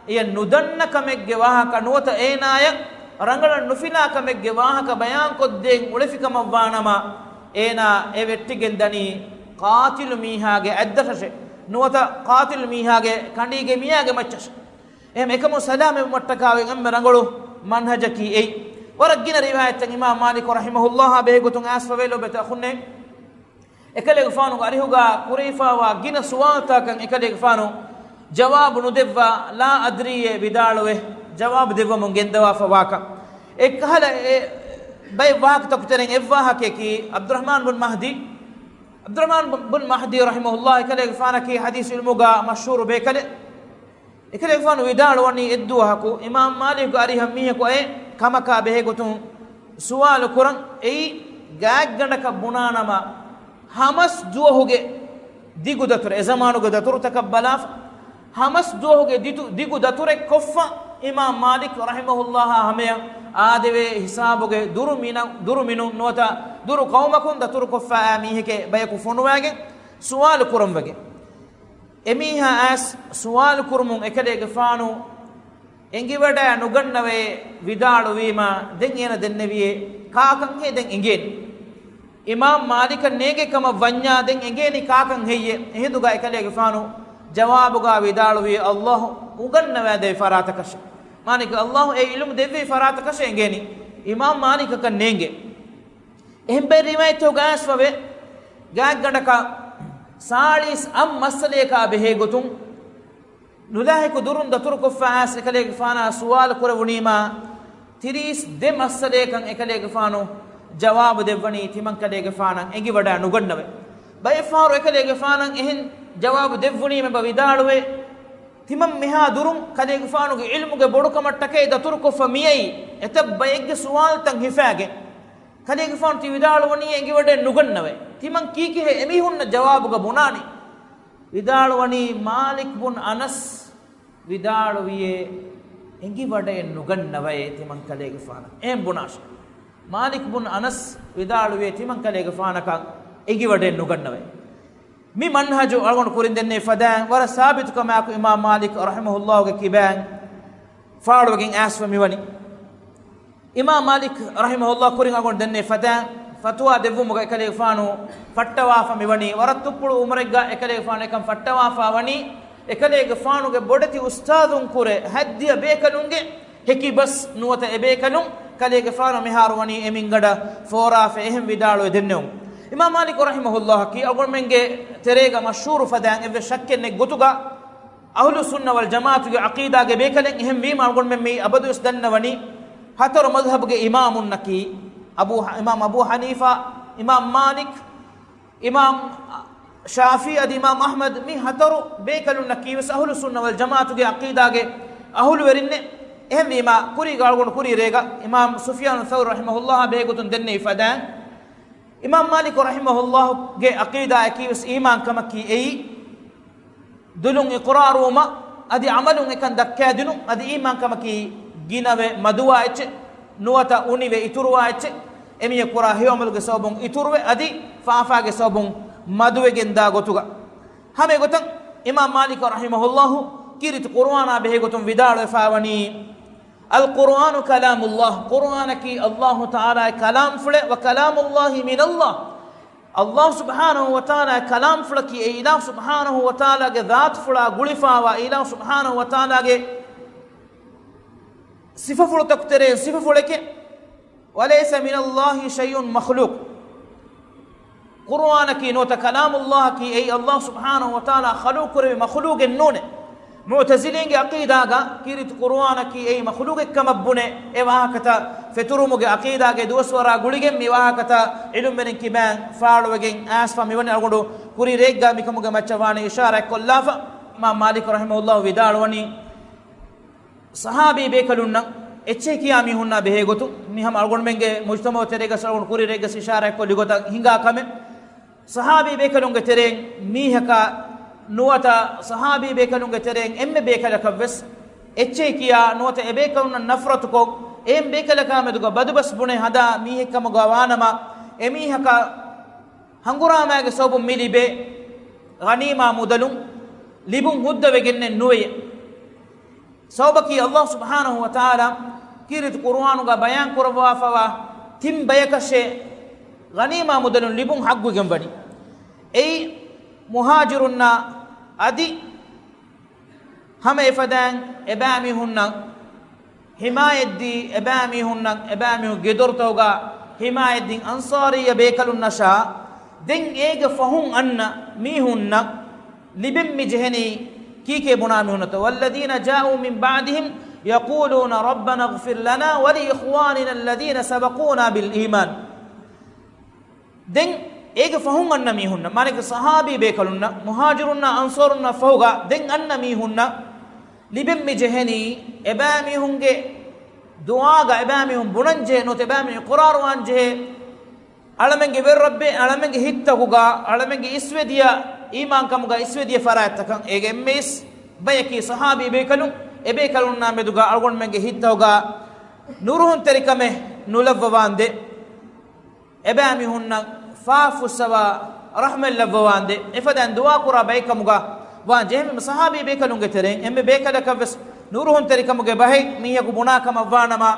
އެޔަށް ނުދަންނަ ކަމެއްގެ ވާހަކަ ނުވަތަ އޭނާޔަށް ރަނގަޅަށް ނުފިލާ ކަމެއްގެ ވާހަކަ ބަޔާންކޮށްދޭން އުޅެފިކަމަށްވާނަމަ، އޭނާ އެ ވެއްޓިގެން ދަނީ ޤާތިލު މީހާގެ އަތްދަށަށޭ ނުވަތަ ޤާތިލު މީހާގެ ކަނޑީގެ މީހާގެ މައްޗަށޭ. އެހެން އެކަމުން ސަލާމަތްވުމަށްޓަކާ އޮތް އެންމެ ރަނގަޅު މަންހަޖަކީ އެއީ. ވަރަށް ގިނަ ރިވާޔަތްތައް އިމާމް މާލިކު ރަޙިމަހުﷲ ބެހޭގޮތުން އައިސްފަވޭ ލޯބިވެތި އަޚުންނޭ. އެކަލޭގެފާނުގެ އަރިހުގަ ކުރެވިފާވާ ގިނަ ސުވާލުތަކަށް އެކަލޭގެފާނު ޖަވާބު ނުދެއްވާ، ލާ އަދްރީއޭ ވިދާޅުވެ، ޖަވާބު ދެއްވަމުން ގެންދަވާފަ ވާކަން. އެކަހަލަ އެ ބައެއް ވާހަކަތަކު ތެރެއިން އެއްވާހަކައަކީ ޢަބްދުއްރަޙްމާން ބުން މަހްދީ. ޢަބްދުއްރަޙްމާން ބުން މަހްދީ ރަޙިމަހުﷲ އެކަލޭގެފާނަކީ ޙަދީޘް ޢިލްމުގަ މަޝްހޫރު ބޭކަލެއް. އެކަލޭގެފާނު ވިދާޅުވަނީ އެއްދުވަހަކު އިމާމް މާލިކުގެ އަރިހަށް މީހަކު އައި ކަމަކާ ބެހޭގޮތުން ސުވާލު ކުރަން. އެއީ ގާތްގަނޑަކަށް ބުނާނަމަ، ހަމަސް ދުވަހުގެ ދިގު ދަތުރެއް، އެ ޒަމާނުގެ ދަތުރުތަކަށް ބަލާފަ، ހަމަސް ދުވަހުގެ ދިތު، ދިގު ދަތުރެއް ކޮށްފަ، އިމާމް މާލިކް ރަޙިމަހުﷲ އާ ހަމަޔަށް އާދެވޭ ހިސާބުގެ ދުރު މިނަ، ދުރު މިނުން ނުވަތަ ދުރު ޤައުމަކުން ދަތުރުކޮށްފަ އާ މީހެކޭ ބަޔަކު ފޮނުވާގެން ސުވާލު ކުރަން ވެގެން. އެމީހާ އައިސް ސުވާލު ކުރުމުން އެކަލޭގެފާނު އެނގިވަޑައި ނުގަންނަވައޭ ވިދާޅުވީމާ، ދެން އޭނަ ދެންނެވިއޭ ކާކަންހޭ ދެން އެނގޭނީ. އިމާމް މާލިކަށް ނޭނގޭ ކަމަށް ވަންޏާ ދެން އެނގޭނީ ކާކަން ހެއްޔޭ؟ އެހިނދުގަ އެކަލޭގެފާނު ޖަވާބުގަ ވިދާޅުވީ، ﷲ އުނގަންނަވައިދެއްވި ފަރާތަކަށޭ. މާނައަކީ ﷲ އެ ޢިލްމު ދެއްވި ފަރާތަކަށޭ އެނގޭނީ. އިމާމް މާލިކަކަށް ނޭނގޭ. އެހެން ބައެއް ރިވާޔަތްތަކުގަ އައިސްފަވޭ، ގާތްގަނޑަކަށް ސާޅީސް އަށް މައްސަލަޔަކާ ބެހޭގޮތުން ނުލާހިކު ދުރުން ދަތުރުކޮށްފަ އައިސް އެކަލޭގެފާނާ ސުވާލު ކުރެވުނީމާ، ތިރީސް ދެ މައްސަލަޔަކަށް އެކަލޭގެފާނު ޖަވާބު ދެއްވަނީ ތިމަންކަލޭގެފާނަށް އެނގިވަޑައި ނުގަންނަވައި. ބައެއް ފަހަރު އެކަލޭގެފާނަށް އެހެން ޖަވާބު ދެއްވުނީމަ އެބަ ވިދާޅުވޭ، ތިމަން މިހާ ދުރުން ކަލޭގެފާނުގެ ޢިލްމުގެ ބޮޑުކަމަށްޓަކައި ދަތުރުކޮށްފަ މިއައީ އެތައް ބައެއްގެ ސުވާލުތައް ހިފާގެން. ކަލޭގެފާނު ތި ވިދާޅުވަނީ އެނގިވަޑައެއް ނުގަންނަވައި. ތިމަން ކީކޭހޭ އެމީހުންނަށް ޖަވާބުގަ ބުނާނީ؟ ވިދާޅުވަނީ މާލިކް ބުން އަނަސް ވިދާޅުވިޔޭ އެނގިވަޑައެއް ނުގަންނަވައޭ ތިމަން ކަލޭގެފާނަށް. އެހެން ބުނާށޭ. މާލިކް ބުން އަނަސް ވިދާޅުވިޔޭ ތިމަން ކަލޭގެފާނަކަށް އެނގިވަޑައެއް ނުގަންނަވައޭ. މި މަންހަޖު އަޅުގަނޑު ކުރިން ދެންނެވި ފަދައިން ވަރަށް ސާބިތު ކަމާއެކު އިމާމް މާލިކް ރަޙިމަހުﷲގެ ކިބައިން ފާޅުވެގެން އައިސްފަ މިވަނީ. އިމާމް މާލިކް ރަޙިމަހުﷲ ކުރިން އަޅުގަނޑު ދެންނެވި ފަދައިން ފަތުވާ ދެއްވުމުގަ އެކަލޭގެފާނު ފައްޓަވާފަ މިވަނީ. ވަރަށް ތުއްޕުޅު އުމުރެއްގަ އެކަލޭގެފާނު އެކަން ފައްޓަވާފަ ވަނީ، އެކަލޭގެފާނުގެ ބޮޑެތި އުސްތާޛުން ކުރެ ހައްދިޔަ ބޭކަލުންގެ ހެކިބަސް ނުވަތަ އެބޭކަލުން ކަލޭގެފާނު މިހާރު ވަނީ އެމިންގަނޑަށް ފޯރާފަ އެހެން ވިދާޅުވެ ދެންނެވުން. އިމާމް މާލިކު ރަޙިމަހުﷲއަކީ އަޅުގަނޑުމެންގެ ތެރޭގަ މަޝްހޫރު ފަދައިން އެއްވެސް ޝައްކެއް ނެތް ގޮތުގަ އަހުލުއްސުންނަ ވަލްޖަމާޢަތުގެ ޢަޤީދާގެ ބޭކަލެއް. އެހެންވީމަ އަޅުގަނޑުމެން މި އަބަދުވެސް ދަންނަވަނީ ހަތަރު މަޛްހަބުގެ އިމާމުންނަކީ އަބޫ، އިމާމް އަބޫ ޙަނީފާ، އިމާމް މާލިކް، އިމާމް ޝާފިޢީ އަދި އިމާމް އަޙްމަދު، މި ހަތަރު ބޭކަލުންނަކީވެސް އަހުލުއްސުންނަ ވަލްޖަމާޢަތުގެ ޢަޤީދާގެ އަހުލުވެރިންނޭ. އެހެންވީމާ، ކުރީގަ އަޅުގަނޑު ކުރީ ރޭގަ އިމާމް ސުފްޔާނު ޘައުރީ ރަޙިމަހުﷲ ބެހޭގޮތުން ދެންނެވި ފަދައިން، އިމާމް މާލިކު ރަޙިމަހުﷲގެ ޢަޤީދާއަކީވެސް އީމާންކަމަކީ އެއީ، ދުލުން އިޤްރާރުވުމަށް، އަދި ޢަމަލުން އެކަން ދައްކައިދިނުން، އަދި އީމާންކަމަކީ ގިނަވެ މަދުވާ އެއްޗެއް، ނުވަތަ އުނިވެ އިތުރުވާ އެއްޗެއް، އެމީހަކު ކުރާ ހެޔޮ ޢަމަލުގެ ސަބަބުން އިތުރުވެ، އަދި ފާފާގެ ސަބަބުން މަދުވެގެންދާ ގޮތުގަ. ހަމަ އެގޮތަށް އިމާމް މާލިކު ރަޙިމަހުﷲ ކީރިތި ޤުރުއާނާ ބެހޭގޮތުން ވިދާޅުވެފައިވަނީ، القرآن كلام الله، ޤުރުއާނަކީ ﷲ ތަޢާލާގެ ކަލާމްފުޅެއް، وكلام الله من الله، ﷲ ސުބްޙާނަހޫ ވަތަޢާލާގެ ކަލާމްފުޅަކީ އެ އިލާހު ސުބްޙާނަހޫ ވަތަޢާލާގެ ޛާތުފުޅާ ގުޅިފައިވާ އިލާހު ސުބްޙާނަހޫ ވަތަޢާލާގެ ސިފަފުޅުތަކު ތެރެއިން ސިފަފުޅެކޭ. وليس من الله شيء مخلوق. ޤުރުއާނަކީ ނުވަތަ ކަލާމުﷲއަކީ އެއީ ﷲ ސުބްޙާނަހޫ ވަތަޢާލާ ޚަލުޤުކުރެއްވި މަޚުލޫޤެއް ނޫނޭ. މުޢުތަޒިލީންގެ ޢަޤީދާގަ ކީރިތި ޤުރުއާނަކީ އެއީ މަޚުލޫޤެއްކަމަށް ބުނެ އެ ވާހަކަތައް ފެތުރުމުގެ ޢަޤީދާގެ ދުވަސްވަރާ ގުޅިގެން މި ވާހަކަތައް ޢިލްމުވެރިން ކިބައިން ފާޅުވެގެން އައިސްފަ މިވަނީ އަޅުގަނޑު ކުރީ ރެއެއްގަ މިކަމުގެ މައްޗަށް ވާނެ އިޝާރާތްކޮށްލާފަ. އިމާމް މާލިކު ރަޙިމަހުﷲ ވިދާޅުވަނީ، ޞަޙާބީ ބޭކަލުންނަށް އެއްޗެހި ކިޔާ މީހުންނާ ބެހޭގޮތުން މި ހަމަ އަޅުގަނޑުމެންގެ މުޖްތަމަޢު ތެރޭގަ އަޅުގަނޑު ކުރި ރެއެއްގަ އިޝާރާތްކޮށްލި ގޮތަށް ހިނގާ ކަމެއް، ޞަޙާބީ ބޭކަލުންގެ ތެރެއިން މީހަކާ ނުވަތަ ޞަޙާބީ ބޭކަލުންގެ ތެރެއިން އެންމެ ބޭކަލަކަށްވެސް އެއްޗެހި ކިޔާ ނުވަތަ އެބޭކަލުންނަށް ނަފްރަތުކޮށް، އެއިން ބޭކަލަކާ މެދުގަ ބަދުބަސް ބުނެ ހަދާ މީހެއްކަމުގަ ވާނަމަ، އެމީހަކަށް ހަނގުރާމައިގެ ސަބަބުން މި ލިބޭ ޣަނީމާ މުދަލުން ލިބުން ހުއްދަވެގެންނެއް ނުވެޔޭ. ސަބަބަކީ ﷲ ސުބްޙާނަހޫ ވަތަޢާލާ ކީރިތި ޤުރުއާނުގަ ބަޔާން ކުރައްވާފައިވާ ތިން ބަޔަކަށޭ ޣަނީމާ މުދަލުން ލިބުން ޙައްޤުވެގެން ވަނީ. އެއީ މުހާޖިރުންނާ އަދި ހަމަ އެފަދައިން އެބައިމީހުންނަށް ޙިމާޔަތްދީ، އެބައިމީހުންނަށް، އެބައިމީހުން ގެދޮރުތަކުގަ ޙިމާޔަތްދިން އަންޞާރިއްޔަ ބޭކަލުންނަށާ، ދެން އޭގެ ފަހުން އަންނަ މީހުންނަށް ލިބެން މި ޖެހެނީ ކީކޭ ބުނާ މީހުންނަށްތޯ؟ والذين جاءوا من بعدهم يقولون ربنا اغفر لنا ولإخواننا الذين سبقونا بالإيمان. ދެން އޭގެ ފަހުން އަންނަ މީހުންނަށް، މާނައަކީ ޞަޙާބީ ބޭކަލުންނަށް، މުހާޖިރުންނާ އަންޞާރުންނާ ފަހުގަ ދެން އަންނަ މީހުންނަށް ލިބެން މި ޖެހެނީ، އެބައިމީހުންގެ ދުޢާގަ އެބައިމީހުން ބުނަން ޖެހޭ، ނުވަތަ އެބައިމީހުން އިޤްރާރުވާން ޖެހޭ، އަޅަމެންގެ ވެރި ރައްބޭ، އަޅަމެންގެ ހިތްތަކުގަ އަޅަމެންގެ އިސްވެދިޔަ އީމާންކަމުގަ އިސްވެދިޔަ ފަރާތްތަކަށް. އޭގެ އެންމެ އިސް ބަޔަކީ ޞަޙާބީ ބޭކަލުން، އެބޭކަލުންނާ މެދުގަ އަޅުގަނޑުމެންގެ ހިތްތަކުގަ ނުރުހުންތެރިކަމެއް ނުލައްވަވާނދޭ. އެބައިމީހުންނަށް ފާފުއްސަވާ ރަޙްމަތް ލައްވަވާނދޭ. އެފަދައިން ދުޢާކުރާ ބައެއްކަމުގަ ވާން ޖެހެމެ. ޞަޙާބީ ބޭކަލުންގެ ތެރެއިން އެންމެ ބޭކަލަކަށްވެސް ނުރުހުންތެރިކަމުގެ ބަހެއް މީހަކު ބުނާ ކަމަށްވާނަމަ،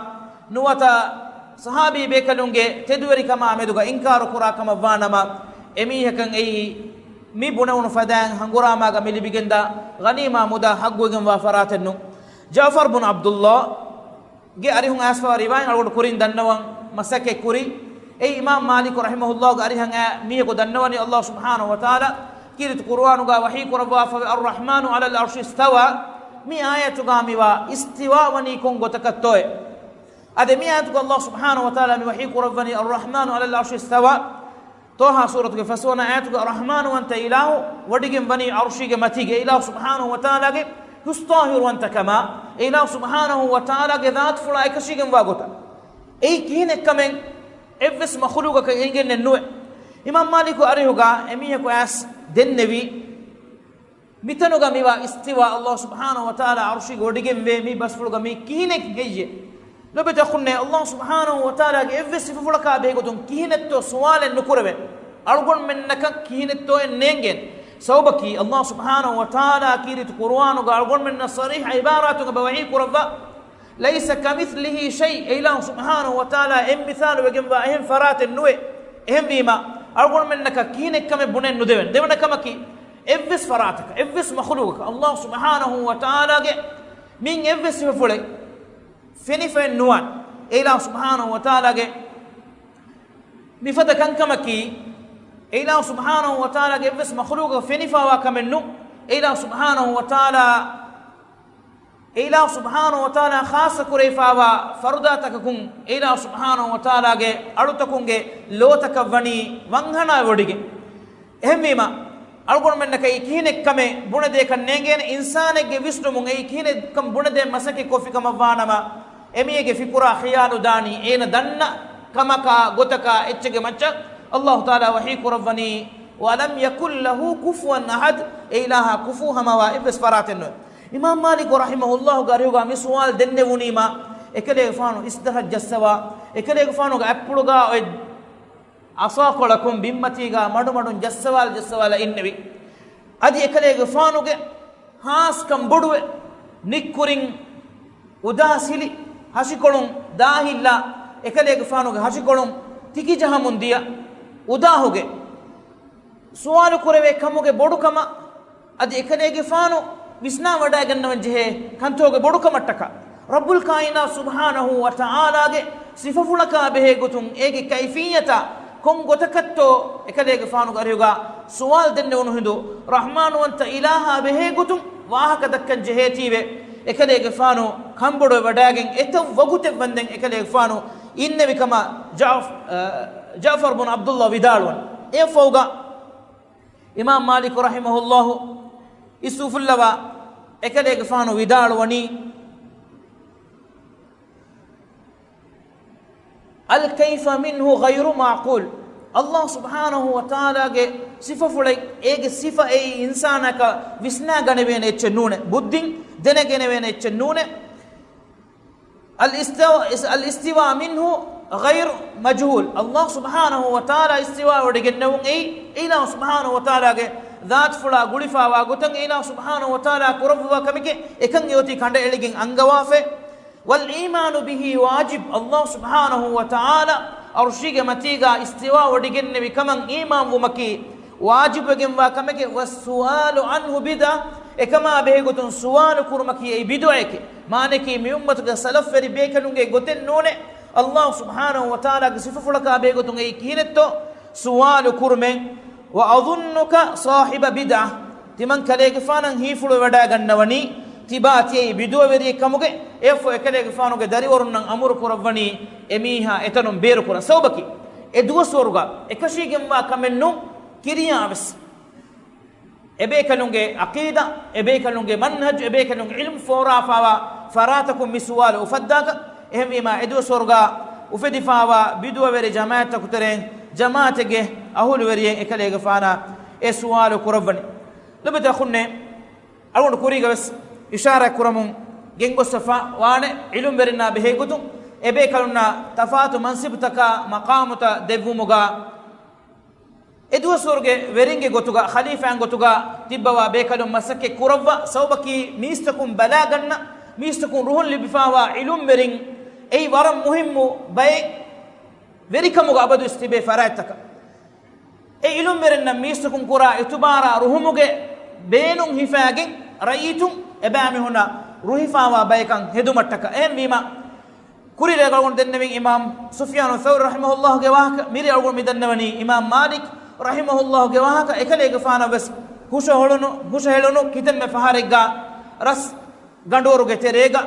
ނުވަތަ ޞަޙާބީ ބޭކަލުންގެ ތެދުވެރިކަމާ މެދުގަ އިންކާރު ކުރާ ކަމަށްވާނަމަ، އެމީހަކަށް އެއީ މި ބުނެވުނު ފަދައިން ހަނގުރާމާގަ މި ލިބިގެންދާ ޣަނީމާ މުދާ ޙައްޤުވެގެންވާ ފަރާތެއް ނޫން. ޖަޢުފަރު ބުނު ޢަބްދުﷲ ގެ އަރިހުން އައިސްފަވާ ރިވާޔަތް އަޅުގަނޑު ކުރިން ދަންނަވަން މަސައްކަތް ކުރި. އެއީ އިމާމް މާލިކު ރަޙިމަހުﷲ ގެ އަރިހަށް އައި މީހަކު ދަންނަވަނީ ﷲ ސުބްޙާނަހޫ ވަތަޢާލާ ކީރިތި ޤުރުއާނުގަ ވަޙީ ކުރައްވާފަވޭ، الرحمن على العرش استوى. މި އާޔަތުގަ މިވާ އިސްތިވާ ވަނީ ކޮން ގޮތަކަށްތޯއޭ؟ އަދި މި އާޔަތުގަ ﷲ ސުބްޙާނަހޫ ވަތަޢާލާ މި ވަޙީ ކުރައްވަނީ الرحمن على العرش استوى. ޠާހާ ސޫރަތުގެ ފަސްވަނަ އާޔަތުގަ ރަޙްމާނުވަންތަ އިލާހު ވޮޑިގެން ވަނީ ޢަރުޝީގެ މަތީގަ. އެ އިލާހު ސުބްޙާނަހޫ ވަތަޢާލާގެ ހުސް ޠާހިރުވަންތަކަމާ، އެ އިލާހު ސުބްޙާނަހޫ ވަތަޢާލާގެ ޛާތުފުޅާ އެކަށީގެންވާ ގޮތަށް. އެއީ ކިހިނެއްކަމެއް އެއްވެސް މަޚުލޫޤަކަށް އެނގެންނެއް ނުވޭ. އިމާމް މާލިކު އަރިހުގަ އެމީހަކު އައިސް ދެންނެވީ، މިތަނުގަ މިވާ އިސްތިވާ ﷲ ސުބްޙާނަހޫ ވަތަޢާލާ ޢަރުޝީގަ ވޮޑިގެންވޭ މި ބަސްފުޅުގަ މީ ކިހިނެއް ހެއްޔޭ؟ ލޮބުވެތި އަޚުންނޭ، ﷲ ސުބްޙާނަހޫ ވަތަޢާލާގެ އެއްވެސް ސިފަފުޅަކާ ބެހޭގޮތުން ކިހިނެއްތޯ ސުވާލެއް ނުކުރެވޭ. އަޅުގަނޑުމެންނަކަށް ކިހިނެއްތޯއެއް ނޭނގޭނެ. ސަބަބަކީ ﷲ ސުބްޙާނަހޫ ވަތަޢާލާ ކީރިތި ޤުރުއާނުގަ އަޅުގަނޑުމެންނަށް ޞަރީޙަ ޢިބާރާތުން އެބަ ވަޙީ ކުރައްވާ، ليس كمثله شيء. އެ އިލާހު ސުބްޙާނަހޫ ވަތަޢާލާ އެއް މިސާލު ވެގެންވާ އެހެން ފަރާތެއް ނުވޭ. އެހެންވީމަ، އަޅުގަނޑުމެންނަކަށް ކިހިނެއްކަމެއް ބުނެ ނުދެވެން. ދެވަނަ ކަމަކީ، އެއްވެސް ފަރާތަކަށް، އެއްވެސް މަޚުލޫޤަކަށް ﷲ ސުބްޙާނަހޫ ވަތަޢާލާގެ މިން އެއްވެސް ސިފަފުޅެއް ފެނިފައެއް ނުވާނެ. އެ އިލާހު ސުބްޙާނަހޫ ވަތަޢާލާގެ މިފަދަ ކަންކަމަކީ، އެ އިލާހު ސުބްޙާނަހޫ ވަތަޢާލާގެ އެއްވެސް މަޚުލޫޤަކަށް ފެނިފައިވާ ކަމެއް ނޫން. އެ އިލާހު ސުބްޙާނަހޫ ވަތަޢާލާ، އެ އިލާހު ސުބްޙާނަހޫ ވަތަޢާލާ ޚާއްޞަ ކުރެވިފައިވާ ފަރުދާތަކަކުން، އެ އިލާހު ސުބްޙާނަހޫ ވަތަޢާލާގެ އަޅުތަކުންގެ ލޯތަކަށް ވަނީ ވަންހަނާ ވޮޑިގެން. އެހެންވީމަ، އަޅުގަނޑުމެންނަކަށް ކިހިނެއްކަމެއް ބުނެދޭކަން ނޭނގޭނެ، އިންސާނެއްގެ ވިސްނުމުން އެއީ ކިހިނެއްކަން ބުނެދޭން މަސައްކަތް ކޮށްފިކަމަށްވާނަމަ، އެމީހެއްގެ ފިކުރާ ޚިޔާލު ދާނީ އޭނަ ދަންނަ ކަމަކާ ގޮތަކާ އެއްޗެއްގެ މައްޗަށް. އައްލާހު ތަޢާލާ ވަޙީ ކުރައްވަނީ، "وَلَمْ يَكُنْ لَهُ كُفُوًا أَحَدٌ." އެ އިލާހާ ކުފޫ ހަމަވާ އެއްވެސް ފަރާތެއް ނުވޭ. އިމާމް މާލިކު ރަޙިމަހުއްލާހުގެ އަރިހުގާ މި ސުވާލު ދެންނެވުނީމާ، އެކަލޭގެފާނު އިސްދަށަށް ޖައްސަވާ، އެކަލޭގެފާނުގެ އަތްޕުޅުގާ އޮތް އަސާކޮޅަކުން ބިންމަތީގާ މަޑުމަޑުން ޖައްސަވާލަ ޖައްސަވާލަ އިންނެވި. އަދި އެކަލޭގެފާނުގެ ހާސްކަން ބޮޑުވެ، ނިއްކުރިން އުދާސް ހިލި، ހަށިކޮޅުން ދާހިއްލާ، އެކަލޭގެފާނުގެ ހަށިކޮޅުން ތިކިޖަހަމުން ދިޔަ އުދާހުގެ ސުވާލު ކުރެވޭ ކަމުގެ ބޮޑުކަމަށް އަދި އެކަލޭގެފާނު ވިސްނާވަޑައިގަންނަވަން ޖެހޭ ކަންތަކުގެ ބޮޑުކަމަށްޓަކާ، ރައްބުލް ކާއިނާތު ސުބްޙާނަހޫ ވަތަޢާލާގެ ސިފަފުޅަކާ ބެހޭ ގޮތުން އޭގެ ކައިފިއްޔަތާ ކޮން ގޮތަކަށްތޯ އެކަލޭގެފާނުގެ އަރިހުގާ ސުވާލު ދެންނެވުނު ހިނދު، ރަޙްމާންވަންތަ އިލާހާ ބެހޭ ގޮތުން ވާހަކަ ދައްކަން ޖެހޭތީވެ، އެކަލޭގެފާނު ކަންބޮޑުވެވަޑައިގެން އެތައް ވަގުތެއް ވަންދެން އެކަލޭގެފާނު އިންނެވި ކަމަށް ޖަޢުފް-، އަ، ޖަޢުފަރު ބުން ޢަބްދުﷲ ވިދާޅުވަން. އެއަށްފަހުގަ އިމާމް މާލިކު ރަޙިމަހުﷲ އިސްއުފުއްލަވާ، އެކަލޭގެފާނު ވިދާޅުވަނީ، "الكيف منه غير معقول." އައްލާހު ސުބްޙާނަހޫ ވަތަޢާލާގެ ސިފަފުޅެއް އޭގެ ސިފަ އެއީ އިންސާނަކަށް ވިސްނާގަނެވޭނެ އެއްޗެއް ނޫނެ، ބުއްދިން ދެނެގެނެވޭނެ އެއްޗެއް ނޫނެ. الاستو-، الاستواء منه غير مجهول. އައްލާހު ސުބްޙާނަހޫ ވަތަޢާލާ އިސްތިވާވެވަޑައިގެންނެވުން އެއީ، އެ އިލާހު ސުބްޙާނަހޫ ވަތަޢާލާގެ ޒާތުފުޅާ ގުޅިފާވާ ގޮތަށް އެ އިލާހު ސުބްޙާނަހޫ ވަތަޢާލާ ކުރައްވާ ކަމެކޭ، އެކަން އެއޮތީ ކަނޑައެޅިގެން އަންގަވާފައި. والإيمان به واجب. އައްލާހު ސުބްޙާނަހޫ ވަތަޢާލާ ޢަރުޝީގެ މަތީގާ އިސްތިވާވެވަޑައިގެންނެވި ކަމަށް އީމާންވުމަކީ ވާޖިބުވެގެންވާ ކަމެކޭ. والسؤال عنه بدعة. އެކަމާ ބެހޭގޮތުން ސުވާލު ކުރުމަކީ އެއީ ބިދުޢައެކޭ. މާނައަކީ މި އުއްމަތުގެ ސަލަފްވެރި ބޭކަލުންގެ ގޮތެއް ނޫނޭ. އައްލާހު ސުބްޙާނަހޫ ވަތަޢާލާގެ ސިފަފުޅަކާ ބެހޭގޮތުން އެއީ ކިހިނެއްތޯ ސުވާލު ކުރުމެއް. وأظنك صاحب بدعة. ތިމަން ކަލޭގެފާނަށް ހީފުޅުވެވަޑައިގަންނަވަނީ، ތިބާ ތިޔައީ ބިދުޢަވެރިއެއް ކަމުގެ. އެއަށްފަހު އެކަލޭގެފާނުގެ ދަރިވަރުންނަށް އަމުރު ކުރައްވަނީ އެމީހާ އެތަނުން ބޭރުކުރަން. ސަބަބަކީ، އެ ދުވަސްވަރުގަ އެކަށީގެންވާ ކަމެއް ނޫން، ކިރިޔާވެސް އެބޭކަލުންގެ ޢަޤީދާ، އެބޭކަލުންގެ މަންހަޖު، އެބޭކަލުންގެ ޢިލްމު ފޯރާފާވާ ފަރާތަކުން މި ސުވާލު އުފައްދާކަށް. އެހެންވީމާ، އެދުވަސްވަރުގާ އުފެދިފާވާ ބިދުޢަވެރި ޖަމާޢަތްތަކު ތެރެއިން ޖަމާޢަތެއްގެ އަހުލުވެރިއެއް އެކަލޭގެފާނާ އެ ސުވާލު ކުރައްވަނީ. ލޮބުވެތި އަޚުންނޭ، އަޅުގަނޑު ކުރީގަވެސް އިޝާރާތް ކުރަމުން ގެންގޮސްފަ ވާނެ، ޢިލްމުވެރިންނާ ބެހޭގޮތުން އެބޭކަލުންނަށް ތަފާތު މަންސިބުތަކާ މަޤާމުތައް ދެއްވުމުގާ، އެދުވަސްވަރުގެ ވެރިންގެ ގޮތުގަ، ޚަލީފާއިން ގޮތުގަ ތިއްބަވާ ބޭކަލުން މަސައްކަތް ކުރައްވާ. ސަބަބަކީ މީސްތަކުން ބަލާގަންނަ، މީސްތަކުން ރުހުން ލިބިފާވާ ޢިލުމްވެރިން އެއީ ވަރަށް މުހިއްމު ބައެއް، ވެރިކަމުގަ އަބަދުވެސް ތިބޭ ފަރާތްތަކަށް. އެ ޢިލުމްވެރިންނަށް މީސްތަކުން ކުރާ އިތުބާރާ ރުހުމުގެ ބޭނުން ހިފާގެން، ރައްޔިތުން އެބައިމީހުނަށް ރުހިފާވާ ބަޔަކަށް ހެދުމަށްޓަކާ. އެހެންވީމާ، ކުރިއަރި އަޅުގަނޑު ދެންނެވިން އިމާމް ސުފްޔާނު ޘަވްރީ ރަޙިމަހުﷲގެ ވާހަކަ، މިރޭ އަޅުގަނޑު މި ދަންނަވަނީ އިމާމް މާލިކް ރަޙިމަހުﷲގެ ވާހަކަ. އެކަލޭގެފާނަށް ވެސް ހުށަހެޅުނު، ހުށަހެޅުނު ކިތަންމެ ފަހަރެއްގަ ރަސް ގަނޑުވަރުގެ ތެރޭގަ،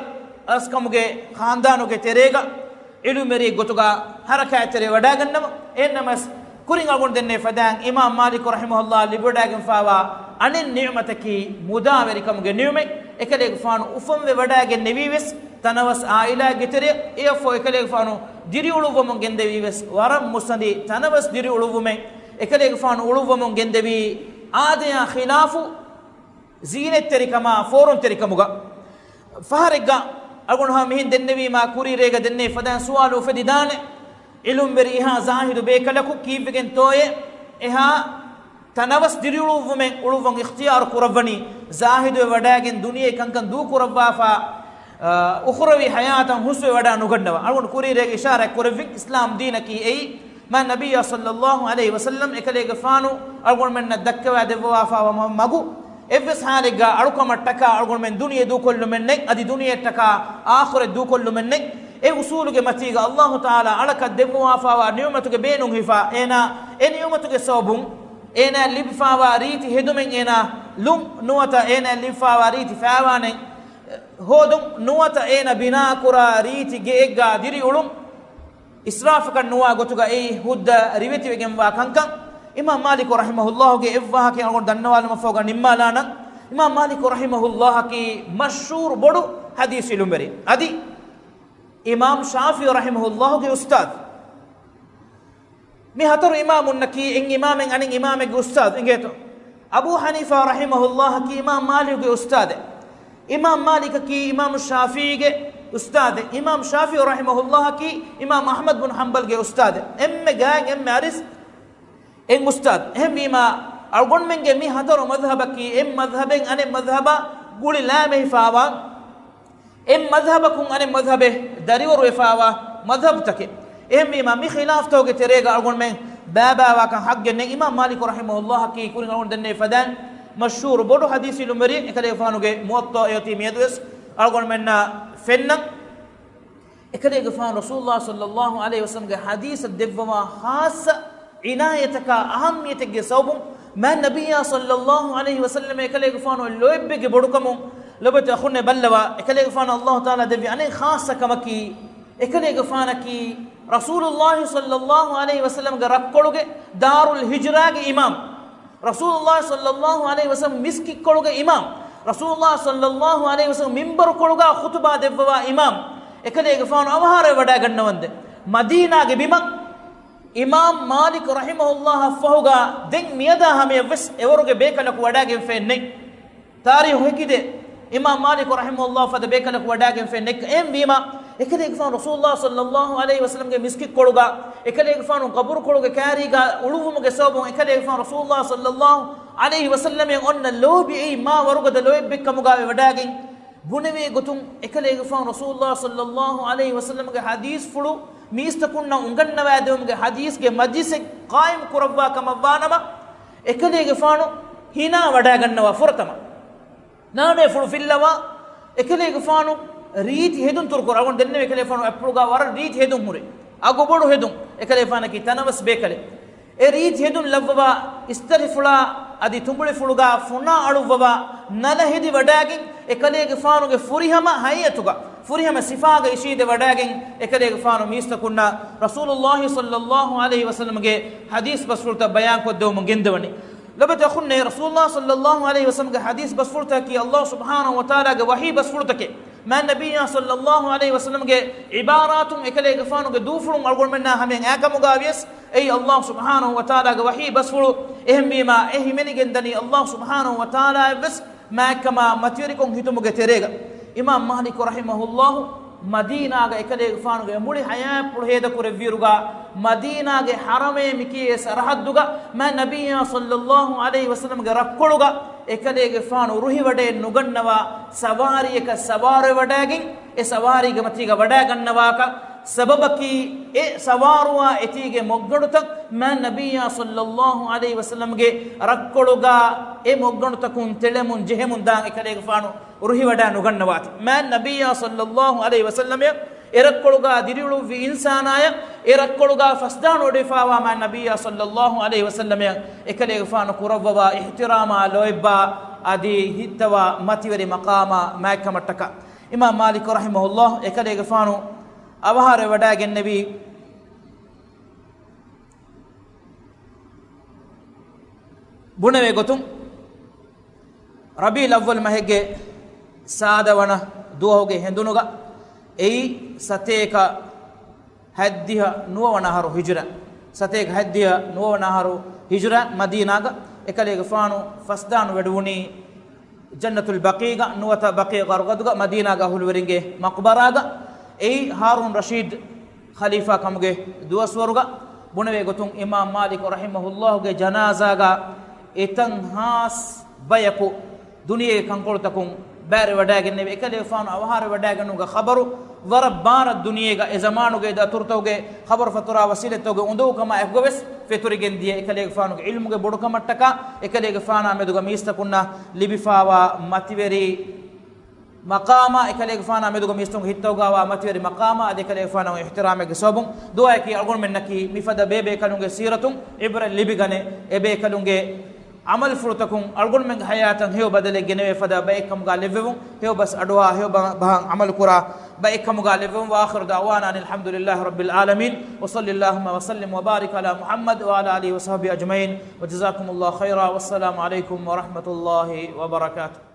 ރަސްކަމުގެ ޚާންދާނުގެ ތެރޭގަ، ޢިލުމްވެރިއެއް ގޮތުގަ ޙަރަކާތްތެރިވެވަޑައިގަންނަވަ. އެހެންނަމަވެސް، ކުރިން އަޅުގަނޑު ދެންނެވި ފަދައިން އިމާމް މާލިކު ރަޙިމަހުﷲ ލިބިވަޑައިގެންފާވާ އަނެއް ނިޢުމަތަކީ މުދާވެރިކަމުގެ ނިޢުމަތް. އެކަލޭގެފާނު އުފަންވެވަޑައިގެންނެވީވެސް ތަނަވަސް އާއިލާއެއްގެ ތެރެއަށް. އެއަށްފަހު އެކަލޭގެފާނު ދިރިއުޅުއްވަމުން ގެންދެވީވެސް ވަރަށް މުއްސަނދި ތަނަވަސް ދިރިއުޅުއްވުމެއް. އެކަލޭގެފާނު އުޅުއްވަމުން ގެންދެވީ އާދަޔާ ޚިލާފު ޒީނަތްތެރިކަމާ ފޯރުންތެރިކަމުގަ. ފަހަރެއްގަ އަޅުގަނޑު ހަމަ މިހެން ދެންނެވީމާ، ކުރީރޭގަ ދެންނެވި ފަދައިން ސުވާލު އުފެދިދާނެ. ޢިލުމްވެރި އެހާ ޒާހިދު ބޭކަލަކު ކީއްވެގެންތޯއޭ އެހާ ތަނަވަސް ދިރިއުޅުއްވުމެއް އުޅުއްވަން އިޚްތިޔާރު ކުރައްވަނީ؟ ޒާހިދުވެވަޑައިގެން ދުނިޔެ ކަންކަން ދޫކުރައްވާފަ، އާ، އުޚްރަވީ ޙަޔާތަށް ހުސްވެވަޑައި ނުގަންނަވާ. އަޅުގަނޑު ކުރީރޭގަ އިޝާރާތް ކުރެއްވި އިސްލާމް ދީނަކީ އެއީ، މާ ނަބިއްޔާ ޞައްލައްލާހު ޢަލައިހި ވަސައްލަމް އެކަލޭގެފާނު އަޅުގަނޑުމެންނަށް ދައްކަވާ ދެއްވަވާފާވާ މަ-، މަގު. އެއްވެސް ޙާލެއްގަ އަޅުކަމަށްޓަކާ އަޅުގަނޑުމެން ދުނިޔެ ދޫކޮށްލުމެއް ނެތް، އަދި ދުނިޔެއަށްޓަކާ އާޚިރަތް ދޫކޮށްލުމެއް ނެތް. އެ އުސޫލުގެ މަތީގަ އައްލާހު ތަޢާލާ އަޅަކަށް ދެއްވަވާފާވާ ނިޢުމަތުގެ ބޭނުން ހިފާ، އޭނާ އެ ނިޢުމަތުގެ ސަބަބުން އޭނާ ލިބިފާވާ ރީތި ހެދުމެއް އޭނާ ލުން ނުވަތަ އޭނާ ލިބިފާވާ ރީތި ފާވާނެއް ހޯދުން ނުވަތަ އޭނަ ބިނާކުރާ ރީތި ގެއެއްގާ ދިރިއުޅުން، އިސްރާފަކަށް ނުވާ ގޮތުގަ އެއީ ހުއްދަ ރިވެތިވެގެންވާ ކަންކަން. އިމާމް މާލިކު ރަޙިމަހުﷲގެ އެއްވާހަކައެއް އަޅުގަނޑު ދަންނަވާލުމަށްފަހުގަ ނިންމާލާނަން. އިމާމް މާލިކު ރަޙިމަހުﷲއަކީ މަޝްހޫރު ބޮޑު ޙަދީޘް ޢިލްމުވެރި. އަދި އިމާމް ޝާފިޢީ ރަޙިމަހުﷲގެ އުސްތާޛު. މި ހަތަރު އިމާމުންނަކީ އެއް އިމާމެއް އަނެއް އިމާމެއްގެ އުސްތާޛު އިނގޭތޯ. އަބޫ ޙަނީފާ ރަޙިމަހުﷲއަކީ އިމާމް މާލިކުގެ އުސްތާޛެއް. އިމާމް މާލިކަކީ އިމާމް ޝާފިޢީގެ އުސްތާޛެއް. އިމާމް ޝާފިޢީ ރަޙިމަހުﷲއަކީ އިމާމް އަޙްމަދު ބުން ޙަންބަލްގެ އުސްތާޛެއް. އެންމެ ގާތް އެންމެ އަރިސް އެއް އުސްތާޛު. އެހެންވީމާ، އަޅުގަނޑުމެންގެ މި ހަތަރު މަޛްހަބަކީ އެއް މަޛްހަބެއް އަނެއް މަޛްހަބާ ގުޅި ލާމެހިފާވާ، އެއް މަޛްހަބަކުން އަނެއް މަޛްހަބެއް ދަރިވަރުވެފާވާ މަޛްހަބުތަކެއް. އެހެންވީމާ، މި ޚިލާފްތަކުގެ ތެރޭގަ އަޅުގަނޑުމެން ބައިބައިވާކަން ޙައްޤެއް ނެތް. އިމާމް މާލިކު ރަޙިމަހުﷲއަކީ ކުރިން އަޅުގަނޑު ދެންނެވި ފަދައިން މަޝްހޫރު ބޮޑު ޙަދީޘް ޢިލްމުވެރިއެއް. އެކަލޭގެފާނުގެ މުވައްޠާ އޮތީ މިއަދުވެސް އަޅުގަނޑުމެންނަށް ފެންނަން. އެކަލޭގެފާނު ރަސޫލުﷲ ޞައްލައްލާހު ޢަލައިހި ވަސައްލަމްގެ ޙަދީޘަށް ދެއްވަވާ ޚާއްޞަ ޢިނާޔަތަކާ އަހައްމިޔަތެއްގެ ސަބަބުން މާތް ނަބިއްޔާ ޞައްލައްލާހު ޢަލައިހި ވަސައްލަމަށް އެކަލޭގެފާނު ލޯތްބެއްގެ ބޮޑުކަމުން ލޮބުވެތި އަޚުންނޭ ބައްލަވާ، އެކަލޭގެފާނު ﷲ ތަޢާލާ ދެއްވި އަނެއް ޚާއްޞަ ކަމަކީ، އެކަލޭގެފާނަކީ ރަސޫލުﷲ ޞައްލައްލާހު ޢަލައިހި ވަސައްލަމްގެ ރަށްކޮޅުގެ ދާރުލް ހިޖްރާގެ އިމާމް. ރަސޫލުﷲ ޞައްލައްލާހު ޢަލައިހި ވަސައްލަމް މިސްކިތްކޮޅުގެ އިމާމް، ރަސޫލުﷲ ޞައްލައްލާހު ޢަލައިހި ވަސައްލަމް މިންބަރުކޮޅުގާ ޚުތުބާ ދެއްވަވާ އިމާމް، އެކަލޭގެފާނު އަވަހާރަވެވަޑައިގަންނަވަންދެން މަދީނާގެ ބިމަށް އިމާމް މާލިކު ރަޙިމަހުﷲ ފަހުގާ ދެން މިއަދާ ހަމަޔަށްވެސް އެވަރުގެ ބޭކަލަކު ވަޑައިގެންފައެއް ނެތް. ތާރީޚު ހެކިދޭ، އިމާމް މާލިކު ރަޙިމަހުﷲ ފަދަ ބޭކަލަކު ވަޑައިގެންފައެއް ނެތް. އެހެންވީމާ، އެކަލޭގެފާނު ރަސޫލުﷲ ޞައްލައްލާހު ޢަލައިހި ވަސައްލަމްގެ މިސްކިތްކޮޅުގާ، އެކަލޭގެފާނު ޤަބުރުކޮޅުގެ ކާރީގާ އުޅުއްވުމުގެ ސަބަބުން އެކަލޭގެފާނު ރަސޫލުﷲ ޞައްލައްލާހު ޢަލައިހި ވަސައްލަމަށް އޮންނަ ލޯބި އެއީ މާ ވަރުގަދަ ލޯތްބެއް ކަމުގާ ވެވަޑައިގެން، ބުނެވޭ ގޮތުން އެކަލޭގެފާނު ރަސޫލުﷲ ޞައްލައްލާހު ޢަލައިހި ވަސައްލަމްގެ ޙަދީޘްފުޅު މީސްތަކުންނަށް އުނގަންނަވާދެވުމުގެ ޙަދީޘްގެ މަޖިލިސެއް ޤާއިމް ކުރައްވާ ކަމަށްވާނަމަ، އެކަލޭގެފާނު ހިނާ ވަޑައިގަންނަވާ ފުރަތަމަ ނާނޭފުޅު ފިއްލަވާ، އެކަލޭގެފާނު ރީތި ހެދުން ތުރުކުރާ. އަޅުގަނޑު ދެންނެވި އެކަލޭގެފާނު އަތްޕުޅުގާ ވަރަށް ރީތި ހެދުން ހުރޭ. އަގުބޮޑު ހެދުން. އެކަލޭގެފާނަކީ ތަނަވަސް ބޭކަލެއް. އެ ރީތި ހެދުން ލައްވަވާ، އިސްތަށިފުޅާ އަދި ތުނބުޅިފުޅުގާ ފުނާ އަޅުއްވަވާ، ނަލަ ހެދި ވަޑައިގެން، އެކަލޭގެފާނުގެ ފުރިހަމަ ހައިއަތުގަ، ފުރިހަމަ ސިފާގަ އިށީނދެ ވަޑައިގެން، އެކަލޭގެފާނު މީސްތަކުންނަށް ރަސޫލުﷲ ޞައްލައްލާހު ޢަލައިހި ވަސައްލަމްގެ ޙަދީޘް ބަސްފުޅުތައް ބަޔާންކޮށްދެވުމުން ގެންދަވަނީ. ލޮބުވެތި އަޚުންނޭ، ރަސޫލުﷲ ޞައްލައްލާހު ޢަލައިހި ވަސައްލަމްގެ ޙަދީޘް ބަސްފުޅުތަކީ ﷲ ސުބްޙާނަހު ވަތަޢާލާގެ ވަޙީ ބަސްފުޅުތަކެއް. މާތް ނަބިއްޔާ ޞައްލައްލާހު ޢަލައިހި ވަސައްލަމްގެ ޢިބާރާތުން އެކަލޭގެފާނުގެ ދޫފުޅުން އަޅުގަނޑުމެންނާ ހަމަޔަށް އައިކަމުގާވިޔަސް، އެއީ ﷲ ސުބްޙާނަހު ވަތަޢާލާގެ ވަޙީ ބަސްފުޅު. އެހެންވީމާ، އެ ހިމެނިގެންދަނީ ﷲ ސުބްޙާނަހު ވަތަޢާލާއަށްވެސް މާތްކަމާ މަތިވެރިކޮށް ހިތުމުގެ ތެރޭގަ. އިމާމް މާލިކު ރަޙިމަހުﷲ މަދީނާގަ އެކަލޭގެފާނުގެ މުޅި ޙަޔާތްޕުޅު ހޭދަކުރެއްވިއިރުގަ، މަދީނާގެ ޙަރަމޭ މިކިޔޭ ސަރަޙައްދުގަ މާތް ނަބިއްޔާ ޞައްލައްލާހު ޢަލައިހި ވަސައްލަމްގެ ރަށްކޮޅުގަ އެކަލޭގެފާނު ރުހިވަޑައެއް ނުގަންނަވާ، ސަވާރީއަކަށް ސަވާރުވެވަޑައިގެން، އެ ސަވާރީގެ މަތީގަ ވަޑައިގަންނަވާކަށް ސަބަބަކީ، އެ ސަވާރުވާ އެތީގެ މޮށްގަނޑުތައް މާތް ނަބިއްޔާ ޞައްލައްލާހު ޢަލައިހި ވަސައްލަމްގެ ރަށްކޮޅުގަ އެ މޮށްގަނޑުތަކުން ތެޅެމުން ޖެހެމުން ދާން އެކަލޭގެފާނު ރުހިވަޑައި ނުގަންނަވާތި. މާތް ނަބިއްޔާ ޞައްލައްލާހު ޢަލައިހި ވަސައްލަމަށް އެ ރަށްކޮޅުގަ ދިރިއުޅުއްވި އިންސާނާޔަށް، އެ ރަށްކޮޅުގަ ފަސްދާނު ވެޑިފާވާ މާތް ނަބިއްޔާ ޞައްލައްލާހު ޢަލައިހި ވަސައްލަމަށް އެކަލޭގެފާނު ކުރައްވަވާ އިޙްތިރާމާ ލޯތްބާ އަދި ހިއްތަވާ މަތިވެރި މަޤާމާ މާތްކަމަށްޓަކާ. އިމާމް މާލިކު ރަޙިމަހުﷲ އެކަލޭގެފާނު އަވަހާރަވެވަޑައިގެންނެވީ ބުނެވޭ ގޮތުން، ރަބީޢުލް އައްވަލް މަހެއްގެ ސާދަ ވަނަ ދުވަހުގެ ހެނދުނުގަ، އެއީ ސަތޭކަ ހަތްދިހަ ނުވަވަނަ އަހަރު ހިޖުރަ، ސަތޭކަ ހަތްދިހަ ނުވަވަނަ އަހަރު ހިޖުރަ، މަދީނާގަ އެކަލޭގެފާނު ފަސްދާނު ވެޑުވުނީ ޖަންނަތުލް ބަޤީޢުގަ، ނުވަތަ ބަޤީޢު ޣަރްޤަދުގަ، މަދީނާގެ އަހުލުވެރިންގެ މަޤްބަރާގަ. އެއީ ހާރޫން ރަޝީދު ޚަލީފާ ކަމުގެ ދުވަސްވަރުގަ. ބުނެވޭ ގޮތުން، އިމާމް މާލިކު ރަޙިމަހުﷲގެ ޖަނާޒާގަ އެތަން ހާސް ބަޔަކު ދުނިޔޭގެ ކަންކޮޅުތަކުން ބައިވެވަޑައިގެންނެވި. އެކަލޭގެފާނު އަވަހާރަވެވަޑައިގެންނެވުމުގެ ޚަބަރު ވަރަށް ބާރަށް ދުނިޔޭގަ އެ ޒަމާނުގެ އެ ދަތުރުތަކުގެ ޚަބަރުފަތުރާ ވަސީލަތްތަކުގެ އުނދަގޫކަމާ އެކުގަވެސް ފެތުރިގެން ދިޔަ. އެކަލޭގެފާނުގެ ޢިލްމުގެ ބޮޑުކަމަށްޓަކާ، އެކަލޭގެފާނާ މެދުގަ މީސްތަކުންނަށް ލިބިފާވާ މަތިވެރި މަޤާމާ، އެކަލޭގެފާނާ މެދުގަ މީސްތަކުން ހިއްތައުގަވާ މަތިވެރި މަޤާމާ، އަދި އެކަލޭގެފާނުގެ އިޙްތިރާމެއްގެ ސަބަބުން ދުޢާއަކީ އަޅުގަނޑުމެންނަކީ މިފަދަ ބޭބޭކަލުންގެ ސީރަތުން ޢިބްރަތް ލިބިގަނެ، އެބޭކަލުންގެ ޢަމަލުފުޅުތަކުން އަޅުގަނޑުމެންގެ ޙަޔާތަށް ހެޔޮ ބަދަލެއް ގެނެވޭ ފަދަ ބައެއްކަމުގަ ލެއްވެވުން، ހެޔޮ ބަސް އަޑުއަހާ، ހެޔޮ ބަ-، ބަހަށް ޢަމަލުކުރާ ބައެއްކަމުގަ ލެއްވުން. وآخر دعوانا أن الحمد لله رب العالمين، وصل اللهم وسلم وبارك على محمد وعلى آله وصحبه أجمعين، وجزاكم الله خيرا، والسلام عليكم ورحمة الله وبركاته.